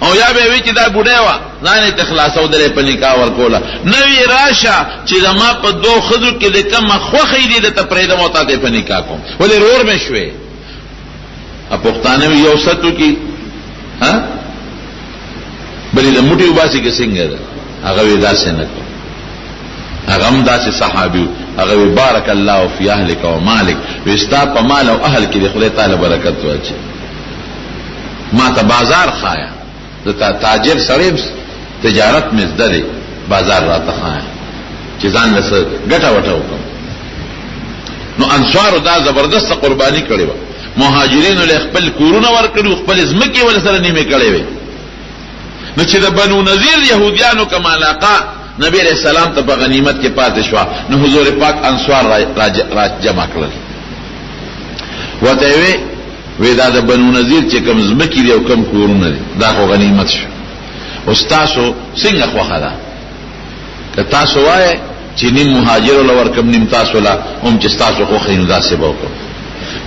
او یا به وي چې دا بوډۍ وه ځان یې ترې خلاصو دلې په نکاح ورکوله. نه وي راشه چې زما په دوو ښځو کې د کومه خوښه دي درته پرېږدم او تا ته یې په نکاح کوم، ولې ورور مې شوې. پښتانه وي یو ست وکړي ها بلې د موټي وباسي که څنګه ده، هغه وي داسې نه کوم. هغه هم داسې صحابي و، هغه وی بارک الله فی اهلک و مالک، وی ستا په مال او اهل کې دې خدای تعالی برکت واچوي. ما ته بازار ښایه، زه تا تاجر سړی یم، تجارت مې زده دی، بازار راته ښایه چې ځان له څه ګټه وټه وکړم. نو انصارو دا زبردسته قرباني کړې وه، مهاجرینو له خپل کورونه ورکړي وو، خپلې ځمکې یې ورسره نیمې کړې وې. نو چې د بنو نضیر یهودیانو کومه علاقه نبی علیہ السلام ته په غنیمت کې پاتې شوه، نو حضور پاک انصار را جمع کړل، ورته یې وی وی دا د بنو نضیر چې کوم ځمکې دي او کوم کورونه دي دا خو غنیمت شو، اوس تاسو څنګه خوښه ده؟ که تاسو وایئ چې نیم مهاجرو له ورکم نیم تاسو له، هم چې ستاسو خوښه وي نو داسې به وکړم.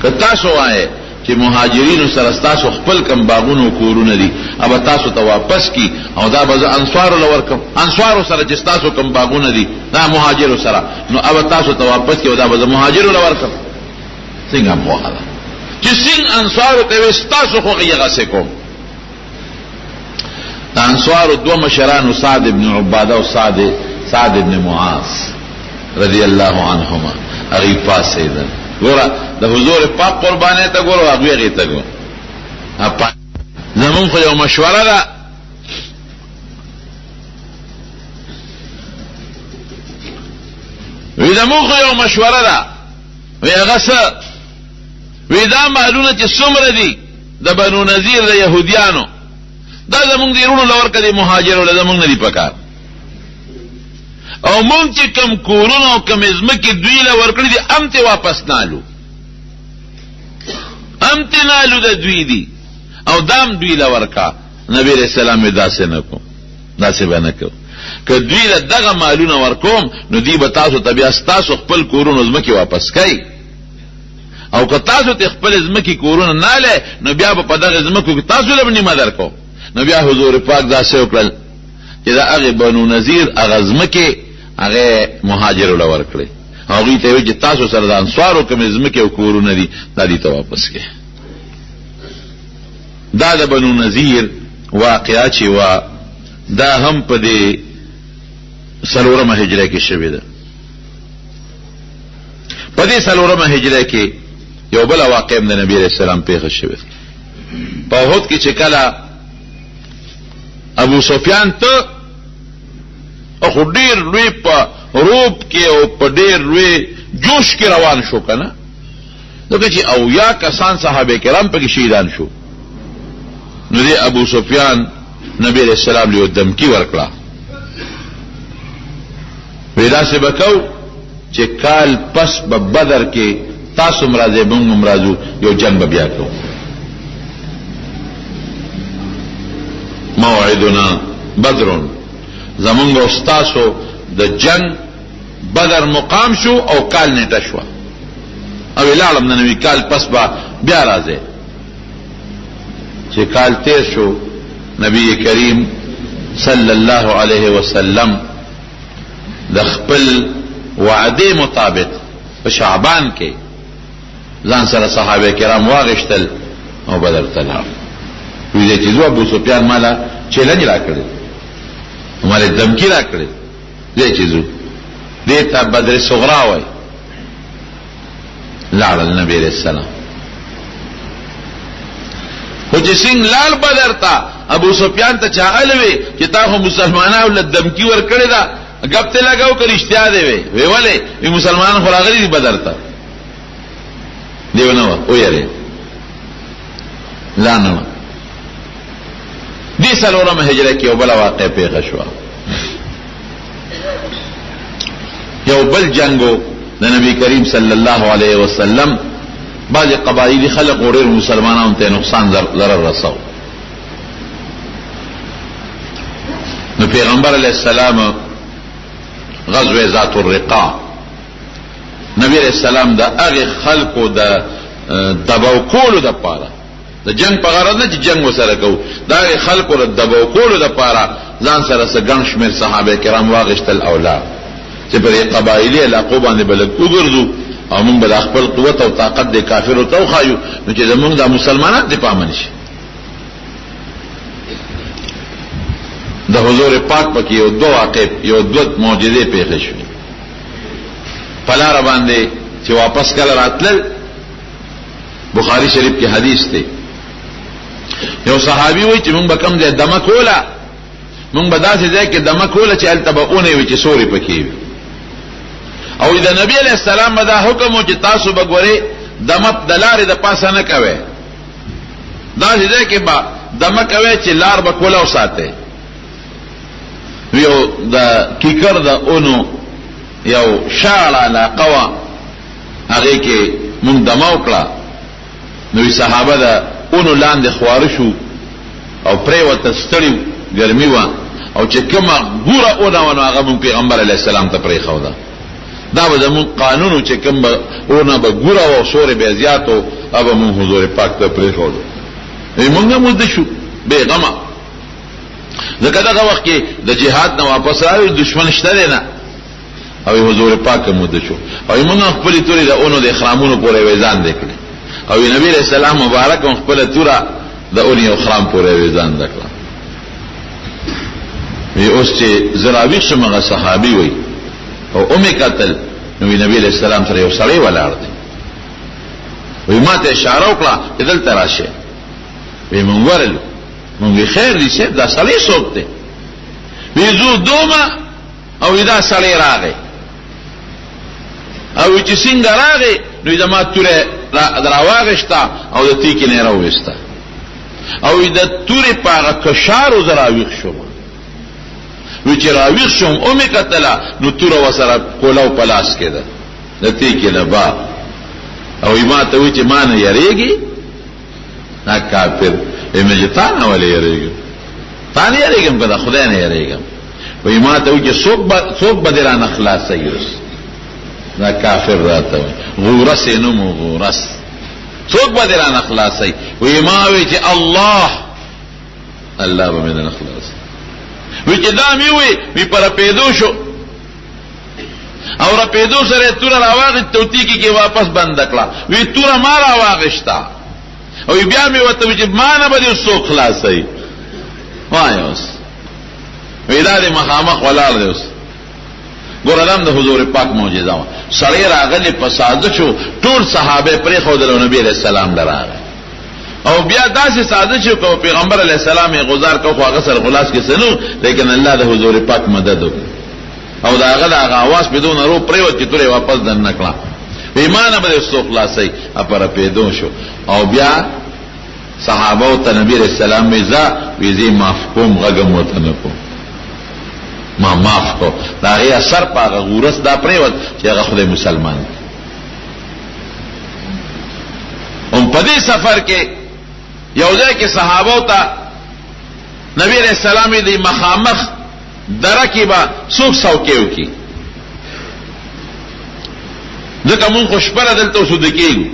که تاسو وایئ چې مهاجرینو سره ستاسو خپل کوم باغونه او کورونه دي هغه تاسو ته واپس کړي او دا به زه انصارو له ورکړم، انصارو سره چې ستاسو کوم باغونه دي دا مهاجرو سره نو هغه تاسو ته واپس کړي او دا به زه مهاجرو له ورکړم. څنګه خوښه ده چې څنګه انصارو ته وایي ستاسو خوښه یې هغسې کوم. د انصارو دوه مشرانو سعد ابن عباده او سعد ابن معاذ رضی الله عنهما هغوی پاڅېدل. ګوره د حضور پاک قربانۍ ته ګوره، هغوی هغې ته ګوره. زمونږ خو یو مشوره ده، وی زمونږ خو یو مشوره ده. وی هغه څه؟ وی دا مالونه چې څومره دي د بنو نذیر د یهودیانو، دا زمونږ د وروڼو له ورکړه دي، مهاجرو له زمونږ نه دي پکار. او مونږ چې کوم کورونه او کومې ځمکې دوی له ورکړي دي هم ترې واپس نه الو، هم ترې نه الو، د دوی دي او دا هم دوی له ورکړه. نبي علیه السلام یې داسې نه کوم، داسې به نه کوم. که دوی له دغه مالونه ورکوم نو دوی به تاسو ته بیا ستاسو خپل کورونو ځمکې واپس کوي، او که تاسو ته خپل ځمکې کورونه نه الی نو بیا به په دغه ځمکو کې تاسو له نیمه درکوم. نو بیا حضور پاک داسې وکړل چې د هغې بنو نذیر هغه ځمکې هغې مهاجرو له ورکړې، هغوی ته یې وویل چې تاسو سره د انصارو کومې ځمکې او کورونه دي دا دوی ته واپس کړئ. دا د بنو نذیر واقعه چې وه دا هم په دې څلورمه هجره کې شوې ده. په دې څلورمه هجره کې یو بله واقعه هم د نبي علیه السلام پېښه شوې ده. په احد کې چې کله ابو سفیان ته خو ډېر لوی په روب کې او په ډېر لوی جوش کې روان شو که نه، ځکه چې 70 کسان صحابه کرام پکې شهیدان شو. نو دې ابو سفیان نبی علیه السلام له یو دمکي ورکړه، وی داسې به کوو چې کال پس به بدر کې تاسو هم راځئ موږ هم راځو، یو جنګ به بیا کوو. موعدنا بدر، زمونږ او ستاسو د جنګ بدر مقام شو او کال نیټه شوه، او لاړم د نوي کال پس به بیا راځئ. چې کال تیر شو نبی کریم صلی الله علیه وسلم د خپل وعده مطابق په شعبان کې ځان سره صحابه کرام واغشتل او بدر ته لاړ. ویل چې زه ابو سفیان مالا چیلنج راکړی، مالا دمکی راکړی، دی چې ځو دې ته بدر صغرا وایي. لاړل نبی علیہ السلام، خو چې څنګه لاړ بدر ته ابو سفیان ته چا الوي چې تا خو مسلمانانو له دمکی ورکړې ده، ګپ ته لګاو که رښتیا دی؟ وی وی ولې؟ وی مسلمانان خو راغلي دي بدر ته. دیو نه وه ویرې لا نه وه. دې څلورمه هجره کې یو بله واقعه پېښه شوه. یو بل جنګو د نبی کریم صلی الله علیه وسلم بعضې قبایلي خلق و ډېر مسلمانانو ته نقصان ضرر رسو. نو پیغمبر علیه السلام غزوه ذات الرقاع نبی علیه السلام د هغې خلکو د دباو کولو دپاره، د جنگ په غرض نه چې جنگ وسره کوو، د هغې خلکو د دباو کولو دپاره ځان سره څه ګڼ شمېر صحابه کرام واغېستل او لاړ چې په دې قبایلي علاقو باندې به لږ وګرځو او موږ به دا خپل قوت او طاقت د کافرو ته وښایو، نو چې زموږ دا مسلمانان دې په امن شي. د حضور پاک پکې یو دوه واقع، یو دوه معجزې پېښې شوې. په لاره باندې چې واپس کله راتلل، بخاری شریف کې حدیث دی، یو صحابي وایي چې موږ به کوم ځای دمه کوله، موږ به داسې ځای کې دمه کوله چې هلته به اونې وي چې سورې پکې وي. او د نبی علیه السلام به دا حکم و چې تاسو به ګورئ دمه د لارې د پاسه نه کوئ، داسې ځای کې به دمه کوئ چې لار به کوله وساتئ. یو د کیکر د اونو یو شاړه علاقه وه، هغې کې مونږ دمه وکړه. نو صحابه د اونو لاندې خواره شو او پرېوتل، ستړي وو، ګرمي وه، او چې کومه ګوره اونه وه نو هغه مونږ پیغمبر علیه السلام ته پرېښوده. دا به زموږ قانون چې کوم به اونه به ګوره او سورې به زیاتو او به موږ حضور پاک ته پرېښودو. موږ هم وده شو بې غمه، ځکه دغه وخت کې د جهاد نه واپس راغلو، دشمن شته دی نه، او حضور پاک هم وده شو. او موږ خپلې تورې د اونو د اخرامونو پورې ویزان دی کړې، او نبی علیہ السلام مبارک هم خپله توره د اونې یو خرام پورې ویزان ده کړه. وی اوس چې زه راویښ شوم، هغه صحابي وی او ومې کتل، نو وی نبی علیہ السلام سره یو سړی ولاړ دی. وی ما ته اشاره وکړه چې دلته راشه. وی مونږ ورلو، مونږ وی خیر دی صاحب، دا سړی څوک دی؟ وی زه دومه. او دا سړی راغی، او چې څنګه راغی نو زما توره راواغېسته او د تیکې نه یې راوویسته، او د تورې په هغه کشارو زه راویښ شوم. وی چې راویښ شوم ومې کتله، نو توره ورسره کولاو په لاس کې ده د تیکې نه بار. او ما ته وی چې ما نه یریږي دا کافر. مې چې تا نه ولې یریږم؟ تا نه یریږم که د خدای نه یریږم؟ وی ما ته وی چې څوک به دې رانه خلاصوي اوس؟ دا کافر راته وی غورس یې نوم و، غورس، څوک به دې رانه خلاصوي؟ وی ما وی چې الله، الله به مې درنه خلاصوي. وی چې دا مې وی، وی په رپېدو شو، او رپېدو سره یې توره راواخیسته او تیکي کې واپس بنده کړه. وی توره ما راواخیسته، او بیا مې ورته وی چې ما نه به دې څوک خلاصوي. وایه اوس وی دا دې مخامخ ولاړ دی اوس. ګوره دا هم د حضور پاک معجزه وه. سړی راغلی په سازش و، ټول صحابه یې پرېښودل او نبي علیه السلام له راغی، او بیا داسې سازش وکړ، پیغمبر علیه السلام یې غزار کړ، خو هغه سره خو لاس کې څه نه و، لیکن الله د حضور پاک مدد وکړ، او د هغه د هغه اواز په دونه رو پرېوت چې توره یې واپس دننه کړه. وی ما نه به دې څوک خلاصوي. په رپېدو شو، او بیا صحابه ته نبی علیه السلام وی ځه، وی زه یې معاف کوم، غږ هم ورته نه کوم، ما معاف کړ. د هغې اثر په هغه غورس دا پرېوت چې هغه خدای مسلمان کړ. هم په دې سفر کې یو ځای کې صحابه ته نبی علیه السلام یې د مخامخ دره کې به څوک څوکۍ وکړي، ځکه مونږ خو شپه دلته اوس ویده کېږو،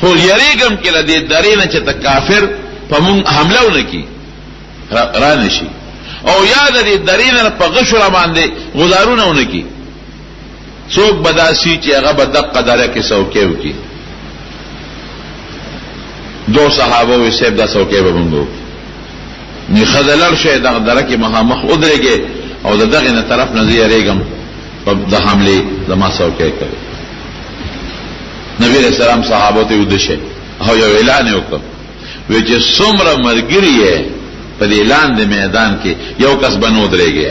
خو یریږم کې له دې درې نه چې ته کافر په مونږ حمله ونه کړي را نه شي، او یا د دې درې نه په غشو را باندې غزارونه ونه کړي. څوک به داسي چې هغه به دقه دره کې څوکۍ وکړي؟ دو صحابه وی صاحب دا څوکۍ به مونږ وکړو. نو ښځه لړ شئ دغه دره کې مخامخ ودرېږئ، او د دغې نه طرف نه زه یریږم په د حملې زما څوکۍ کوي. نبی علیہ السلام صحابه ته ویده شئ، او یو اعلان یې وکړ، وی چې څومره ملګري یې په دې لاندې میدان کې یو کس به نه ودرېږي،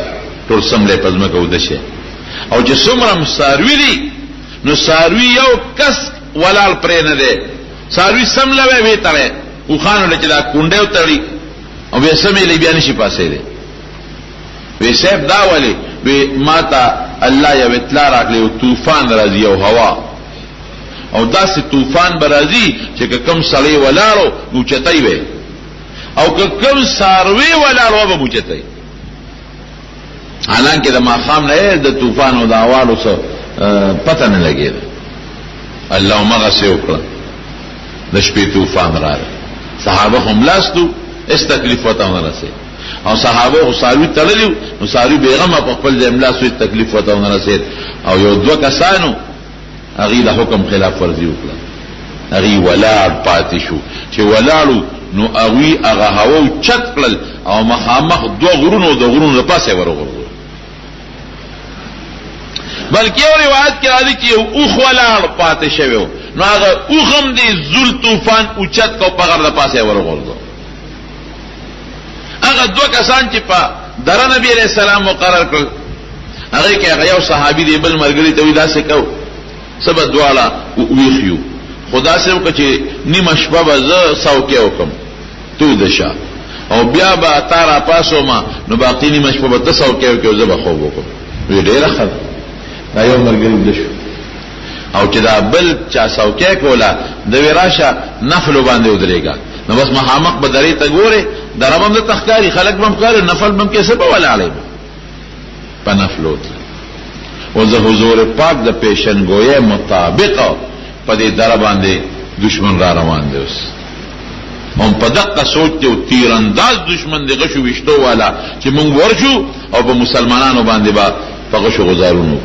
ټول سملې په ځمکه وده شي، او چې څومره څاروي دي نو څاروي یو کس ولاړ پرې نه دی، څاروي سملوی ویې تړی، اوښانو له چې دا کونډی وتړي او بیا سمې له بیا نشي پاڅېدی. وی صاحب دا ولې؟ وی ما ته الله یو اطلاع راکړې، یو طوفان راځي، یو هوا، او داسې طوفان به راځي چې که کوم سړی ولاړو نو اوچتوي به، او که کوم څاروی ولاړو به اوچتوي. حالانکه د ماښام نه د طوفان او د هوالو څه پته نه لګېده. الله همغسې وکړه، د شپې طوفان راغی، صحابه هم لاستو، هېڅ تکلیف ورته ونه رسېد. او صحابه خو څاروي تړلي وو، نو څاروي بېغمه په خپل ځای ملاست، هېڅ تکلیف ورته ونه رسېد. او یو دوه کسانو هغوی د حکم خلاف ورزي وکړه، هغوی ولاړ پاتې شو. چې ولاړو نو هغوی هغه هوا اوچت کړل، او مخامخ دوه غرونو د غرونو له پاسه یې وروغورځول. بلکې یو روایت کې راځي چې یو اوښ ولاړ پاتې شوی و، نو هغه اوښ هم دې زول طوفان اوچت کړ، په غر د پاسه یې وروغورځول. هغه دوه کسان چې په دره نبی علیہ السلام مقرر کړل، هغه کې هغه یو صحابي دی بل مرګري ته وی داسې کو سبا دواړه ویښ یو، خو داسې وکړه چې نیمه شپه به زه څوکۍ وکړم تو د شه، او بیا به تا راپاڅوم، نو باقي نیمه شپه به ته څوکۍ وکړې او زه به خوب وکړم. وی ډېره ښه ده. دا یو ملګری ویده شو، او چې دا بل چا څوکۍ کوله د وی راشه نفلو باندې ودرېږه، نو بس مخامخ به درې ته ګورې، دره به هم درته ښکاري، خلک به هم ښکاري، نفل به هم کې، څه به ولاړې په نفلو تله. او د حضور پاک د پیشنګویۍ مطابق په دې دره باندې دشمن را روان دی. اوس هم په دقه سوچ دی او تیرانداز دشمن دی، غشو ویشتو والا، چې مونږ ورشو او په مسلمانانو باندې با په غشو غزارونو.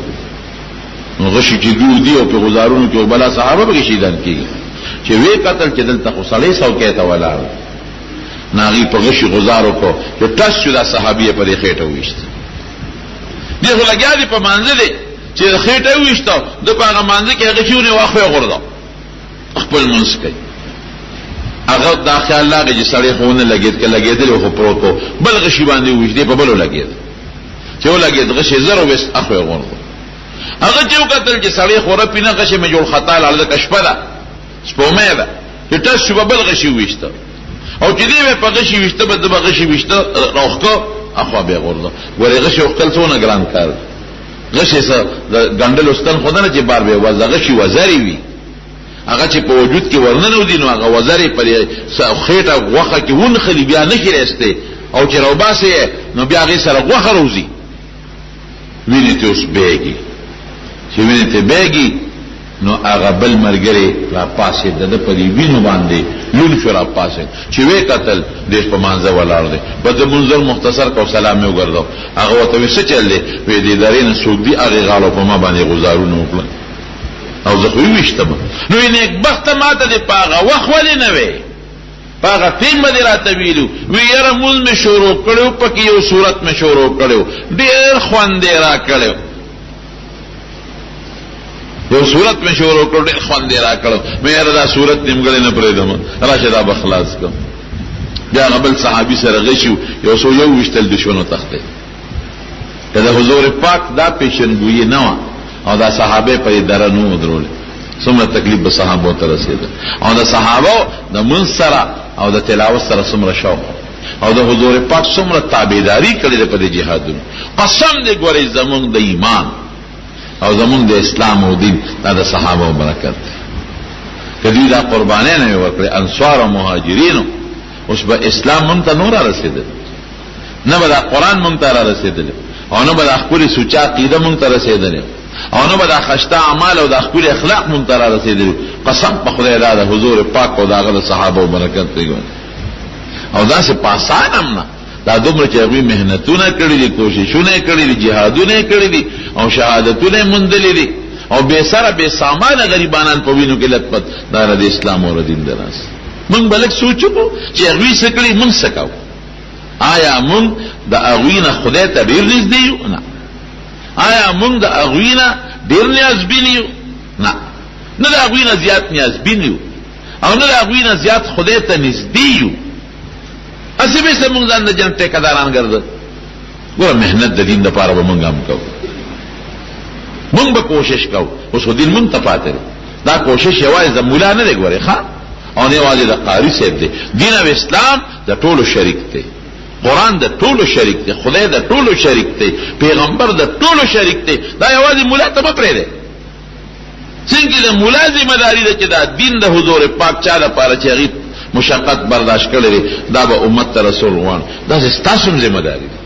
نو غشي چې ګور دی او په غزارونو کې وبلا صحابه به شهیدان کیږي. چې وی قتل چې دلته خو سړی څوکۍ ته ولاړ، ناغي په غشي غزار وکړو چې ټس شو، دا صحابي په دې خېټه وویشت. دی خو لګیا دی په مانځه دی، چې خېټه وویشته د په هغه مانځه کې هغه چونه واخوې غورځه خپل منځ کوي. هغه دا خیال لاغی چې سړی خو نه لګېد، که لګېدلی خو پروت و، بل غشي باندې وویشت، دی په بلو لګېد، چې ولګېد غشي زر وویست، اخوې غورځو. هغه چې وکتل چې سړی خو رپي نه، غشي مې جوړ خطا لاړ، ځکه شپه ده، سپوږمۍ ده، چې ټس شو به بل غشي وویشته، او چې دی به په غشي ویشته به د به غشي ویشته راوښکه، اخوا بیا غورځه. ګورې غشي وښکل څونه ګران کار دی. غشي څه د ګنډلو ستن خو نه چې بار به وزه، غشي وزرې وي، هغه چې په وجود کې ورننوځي نو هغه وزرې په خېټه غوښه کې ونښلي، بیا نه شي راایستې، او چې راوباسې یې نو بیا هغې سره غوښه راوځي، وینې ته اوس بهږي. چې وینې ته بهږي نو هغه بل ملګری را پاڅېد، د ده په دې وینو باندې لون شو، را پاڅېد، چې ویې کتل دی په مانځه ولاړ دی. بس د منظر مختصر کو، سلام یې وګرځاو. هغه ورته وایي څه چل دی؟ وایي دې درې نه څوک دي هغې غاړو په ما باندې غزارونه وکړل او زه خو یې وویشتم. نو یې نېکبخته ما ته دې په هغه وخت ولې نه وې، په هغه ټیم به دې راته ویلي وي. یاره مونځ مې شروع کړی و، پکې یو سورت مې شروع کړی و، ډېر خوند یې راکړی و، یو سورت مې شروع کړو، ډېر خوند یې راکړو، مې یاره دا سورت نیمګړی نه پرېږدم، راشه دا به خلاص کړم. بیا هغه بل صحابي سره غشي یو څو یو ویشتل، دښمنو تښتېد. که د حضور پاک دا پیشنګویي نه وه او دا صحابه په دې دره نه ودرول، څومره تکلیف به صحابو ته رسېده، او د صحابو د منځ سره او د تلاوت سره څومره شوق، او د حضور پاک څومره تابعداري کړې ده په دې جهادونو. قسم دې ګورئ، زمونږ د ایمان او زمونږ د اسلام او دین دا د صحابو برکت دی. که دوی دا قربانۍ نه وي ورکړې، انصار او مهاجرینو، اوس به اسلام مونږ ته نور رسېدل، نه به دا قرآن مونږ ته را رسېدلی، او نه به دا ښکلې سوچه عقیده مونږ ته رسېدلې، او نه به دا خشته اعمال او دا ښکلي اخلاق مونږ ته را رسېدلي. قسم په خدای دا د حضور پاک او د هغه د صحابو برکت دی. او داسې په اسانه هم نه، دا دومره چې هغوی محنتونه کړي دي، کوششونه یې کړي دي، جهادونه یې کړي دي او شهادتونه یې موندلي دي، او بې سره بې سامانه غریبانان په وینو کې لت پت، دا د اسلام او دین د راز. مونږ به لږ سوچ وکړو چې هغوی څه کړي، مونږ څه کوو. آیا مونږ د هغوی نه خدای ته ډېر نږدې یو؟ نه. آیا مونږ د هغوی نه ډېر نیازبین یو؟ نه. نه د هغوی نه زیات نیازبین یو او نه د هغوی نه زیات خدای ته نږدې یو. هسې به څه مونږ ځان د جنت ټیکهداران ګرځل. ګوره محنت د دین دپاره به مونږ هم کوو، مونږ به کوشش کوو. اوس خو دین مونږ ته پاتې دی. دا کوشش یوازې د مولا نه دی ګورې ښه، او نه یوازې د قاري صاحب دی. دین او اسلام د ټولو شریک دی، قرآن د ټولو شریک دی، خدای د ټولو شریک دی، پیغمبر د ټولو شریک دی. دا یوازې مولا ته مه پرېږدئ. څنګه د مولا ذمہ داری ده چې دا دین د حضور پاک چا لپاره چې هغې مشقت برداشت کړی دی، دا به امت ته رسول غواړم، داسې ستاسو هم ذمہ داری ده،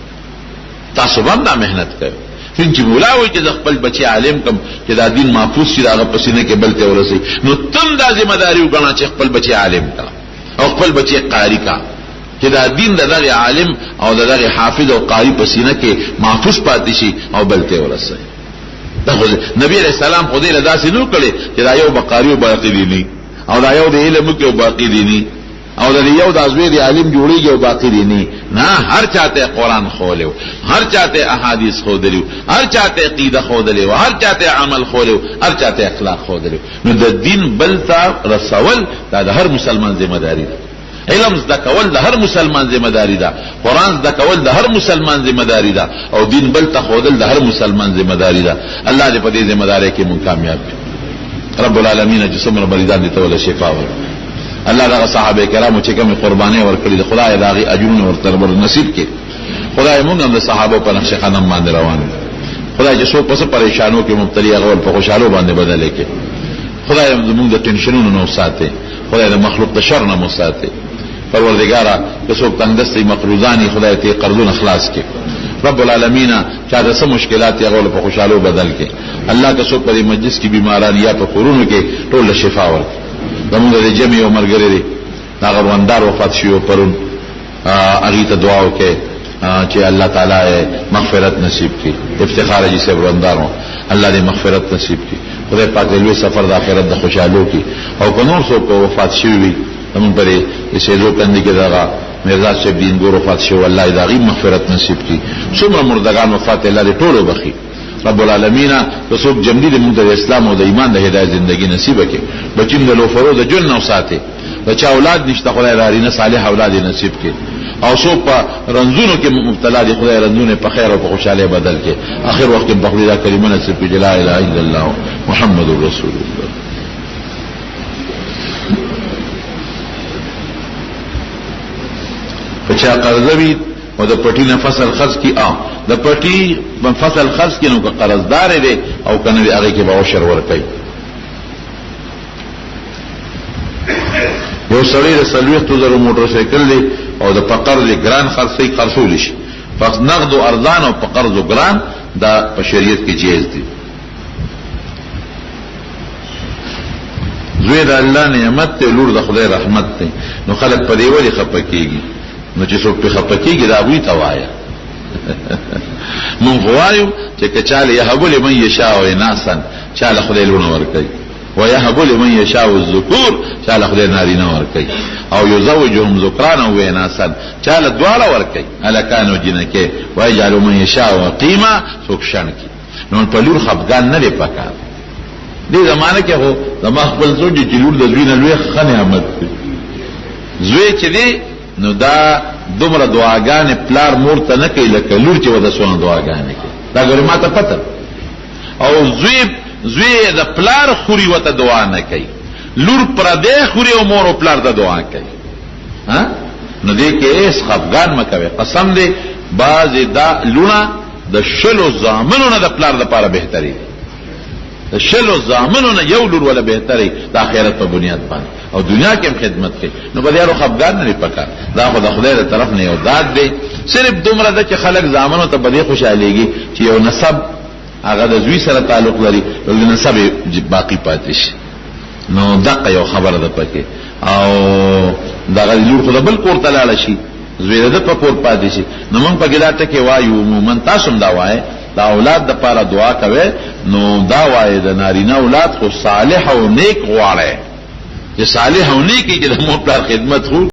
تاسو به هم دا محنت کوئ. څنګه چې مولا وایي چې زه خپل بچی عالم کم چې دا دین محفوظ شي، د هغه په سینه کې بل ته ورسي، نو ته هم دا ذمہ داري وګڼه چې خپل بچی عالم کا او خپل بچی قاري کا، چې دا دین د دغه عالم او د دغه حافظ او قاري په سینه کې محفوظ پاتې شي او بل ته ورسي. دا خو نبی علیہ السلام خو دې له داسې نو کړي چې دا یو بقاری او باقی دی نه، او دا یو د علم کې او باقی دی نه، او د یو د ازوی د عالم جوړیږي او باقی دی نه. نه، هر چاته قرآن خولیو، هر چاته احادیث خودلیو، هر چاته عقیده خودلیو، هر چاته عمل خولیو، هر چاته اخلاق خودلیو. نو د دین بل ته رسول دا د هر مسلمان ذمہ داری ده. علم زده کول د هر مسلمان ذمہ داری ده، قرآن زده کول د هر مسلمان ذمہ داری ده، او دین بل ته ښودل د هر مسلمان ذمہ داری ده. الله دې په دې ذمہ دارۍ کې مونږ کامیاب کړي. رب العالمین چې څومره مریضان دي ته وله شفا ورکړي. الله دغه صحابه کرامو چې کومې قربانۍ ورکړي دي، خدای د هغې اجرونه ورته نصیب کړي. خدای مونږ هم د صحابو په نقش قدم باندې روان یو. خدای چې څوک په څه پریشانو کې مبتلي، هغه ول په خوشحالو باندې بدلې کړي. خدای زمونږ د ټینشنونو نه وساتي، خدای د مخلوق د شر نه مو ساتي. پروردګاره که څوک تنګدست وي، مقروضان وي، خدای ته قرضونه خلاص کړي. رب العالمین چا د څه مشکلات یې هغه په خوشحالو بدل کړي. الله که څوک په دې مجلس کې بیماران یا په کورونو کې ټول له شفا ورکړي. زمونږ د جمع یو ملګری دی، هغه وندار وفات شوی پرون، هغې ته دعا وکړئ چې الله تعالی یې مغفرت نصیب کړي. افتخار جي صاحب وندار، الله دې مغفرت نصیب کړي. خدای پاک دې لوی سفر د آخرت د خوشحالو کړي. او که نور څوک وفات شوي وي، زمونږ په دې سیدو کندې کې دغه میرزا صاحب دین ګور وفات شوی، الله دې د هغې مغفرت نصیب کړي. څومره مردګان وفات، الله دې ټول وبخښي. رب العالمین که څوک جمدي دې مونږ ته د اسلام او د ایمان د هدایت زندگی نصیب کړي. بچیم د لوفرو د ژوند نه وساتي. د چا اولاد نشته، خدای نارینه صالح اولاد نصیب کړي. او څوک په رنځونو کې مبتلا دي، خدای رنځونه په خیر او په خوشحالۍ بدل کړي. اخر وخت کې په خدای دا کلمه نصیب کړي، لا اله الا الله محمد رسول الله. په چا قرضه وي او د پټی نه فصل خرڅ کی، ا د پټی فصل خرڅ کی، نو که قرضدار دی او کنه دی، هغه کې به عشر ورکړي. یو سړی د 40,000 موټر سایکل دی او د په قرض ګران خرڅي، خرڅول شي. پس نقد او ارزان او په قرض ګران، دا په شریعت کې جایز دی. زوی د الله نعمت ته، لور د خدای رحمت ته، نو خلک په دی ولې خپه کیږي؟ نو چې څوک په خپه کیږي، دا وی ته وایا. مونږ وایو چې کچاله یهب لمن یشاء اناسا، چاله خدای لونه ورکړي، ويهب لمن يشاء الذكور، چاله خدای نارینه ورکړي، او يزوجهم ذکرانا واناثا، چاله دواړه ورکړي، هلکان او جنکې، ويجعل من يشاء عقيما، څوک شان کی. نو په لور خفګان نه دی پکار. دې زمانه کې خو زما خپل سوچ چې لور د زوی نه لوی ښه نعمت دی. زوی چې دی، نو دا دومره دعاګانې پلار مور ته نه کوي لکه لور چې وده څونه دعاګانې کوي. دا ګورې ما ته پته. او زوی د پلار خوري وته دعا نه کوي، لور پردې خوري او مور او پلار ته دعا کوي. ها، نو دې کې هیڅ خفګان مکوي. قسم دې، بعضې دا لونه د 20 زامنو نه د پلار دپاره بهتري دي. د 20 زامنو نه یو لور ولا بهتري د آخرت په بنیاد باندې او دنیا کې هم خدمت کوي. نو په دې اړه خفګان نه پکار. دا خو د خدای د طرف نه یو داد دی. صرف دومره ده چې خلک زامنو ته په دې خوشحالېږي چې یو نسب هغه د زوی سره تعلق لري، نو د نسب باقی پاتې شي. نو دقه یو خبره ده پکې. او دغه لور خو د بل کور ته لاړه شي، زوی د په کور پاتې شي. نو موږ پکې دا ټکی وایو، عموما تاسو هم دا وایئ، دا اولاد د پاره دعا کوي، نو دا وایي د نارینه اولاد خو صالح او نیک غواړي، چې صالح او نیک چې د مور پلار خدمت خو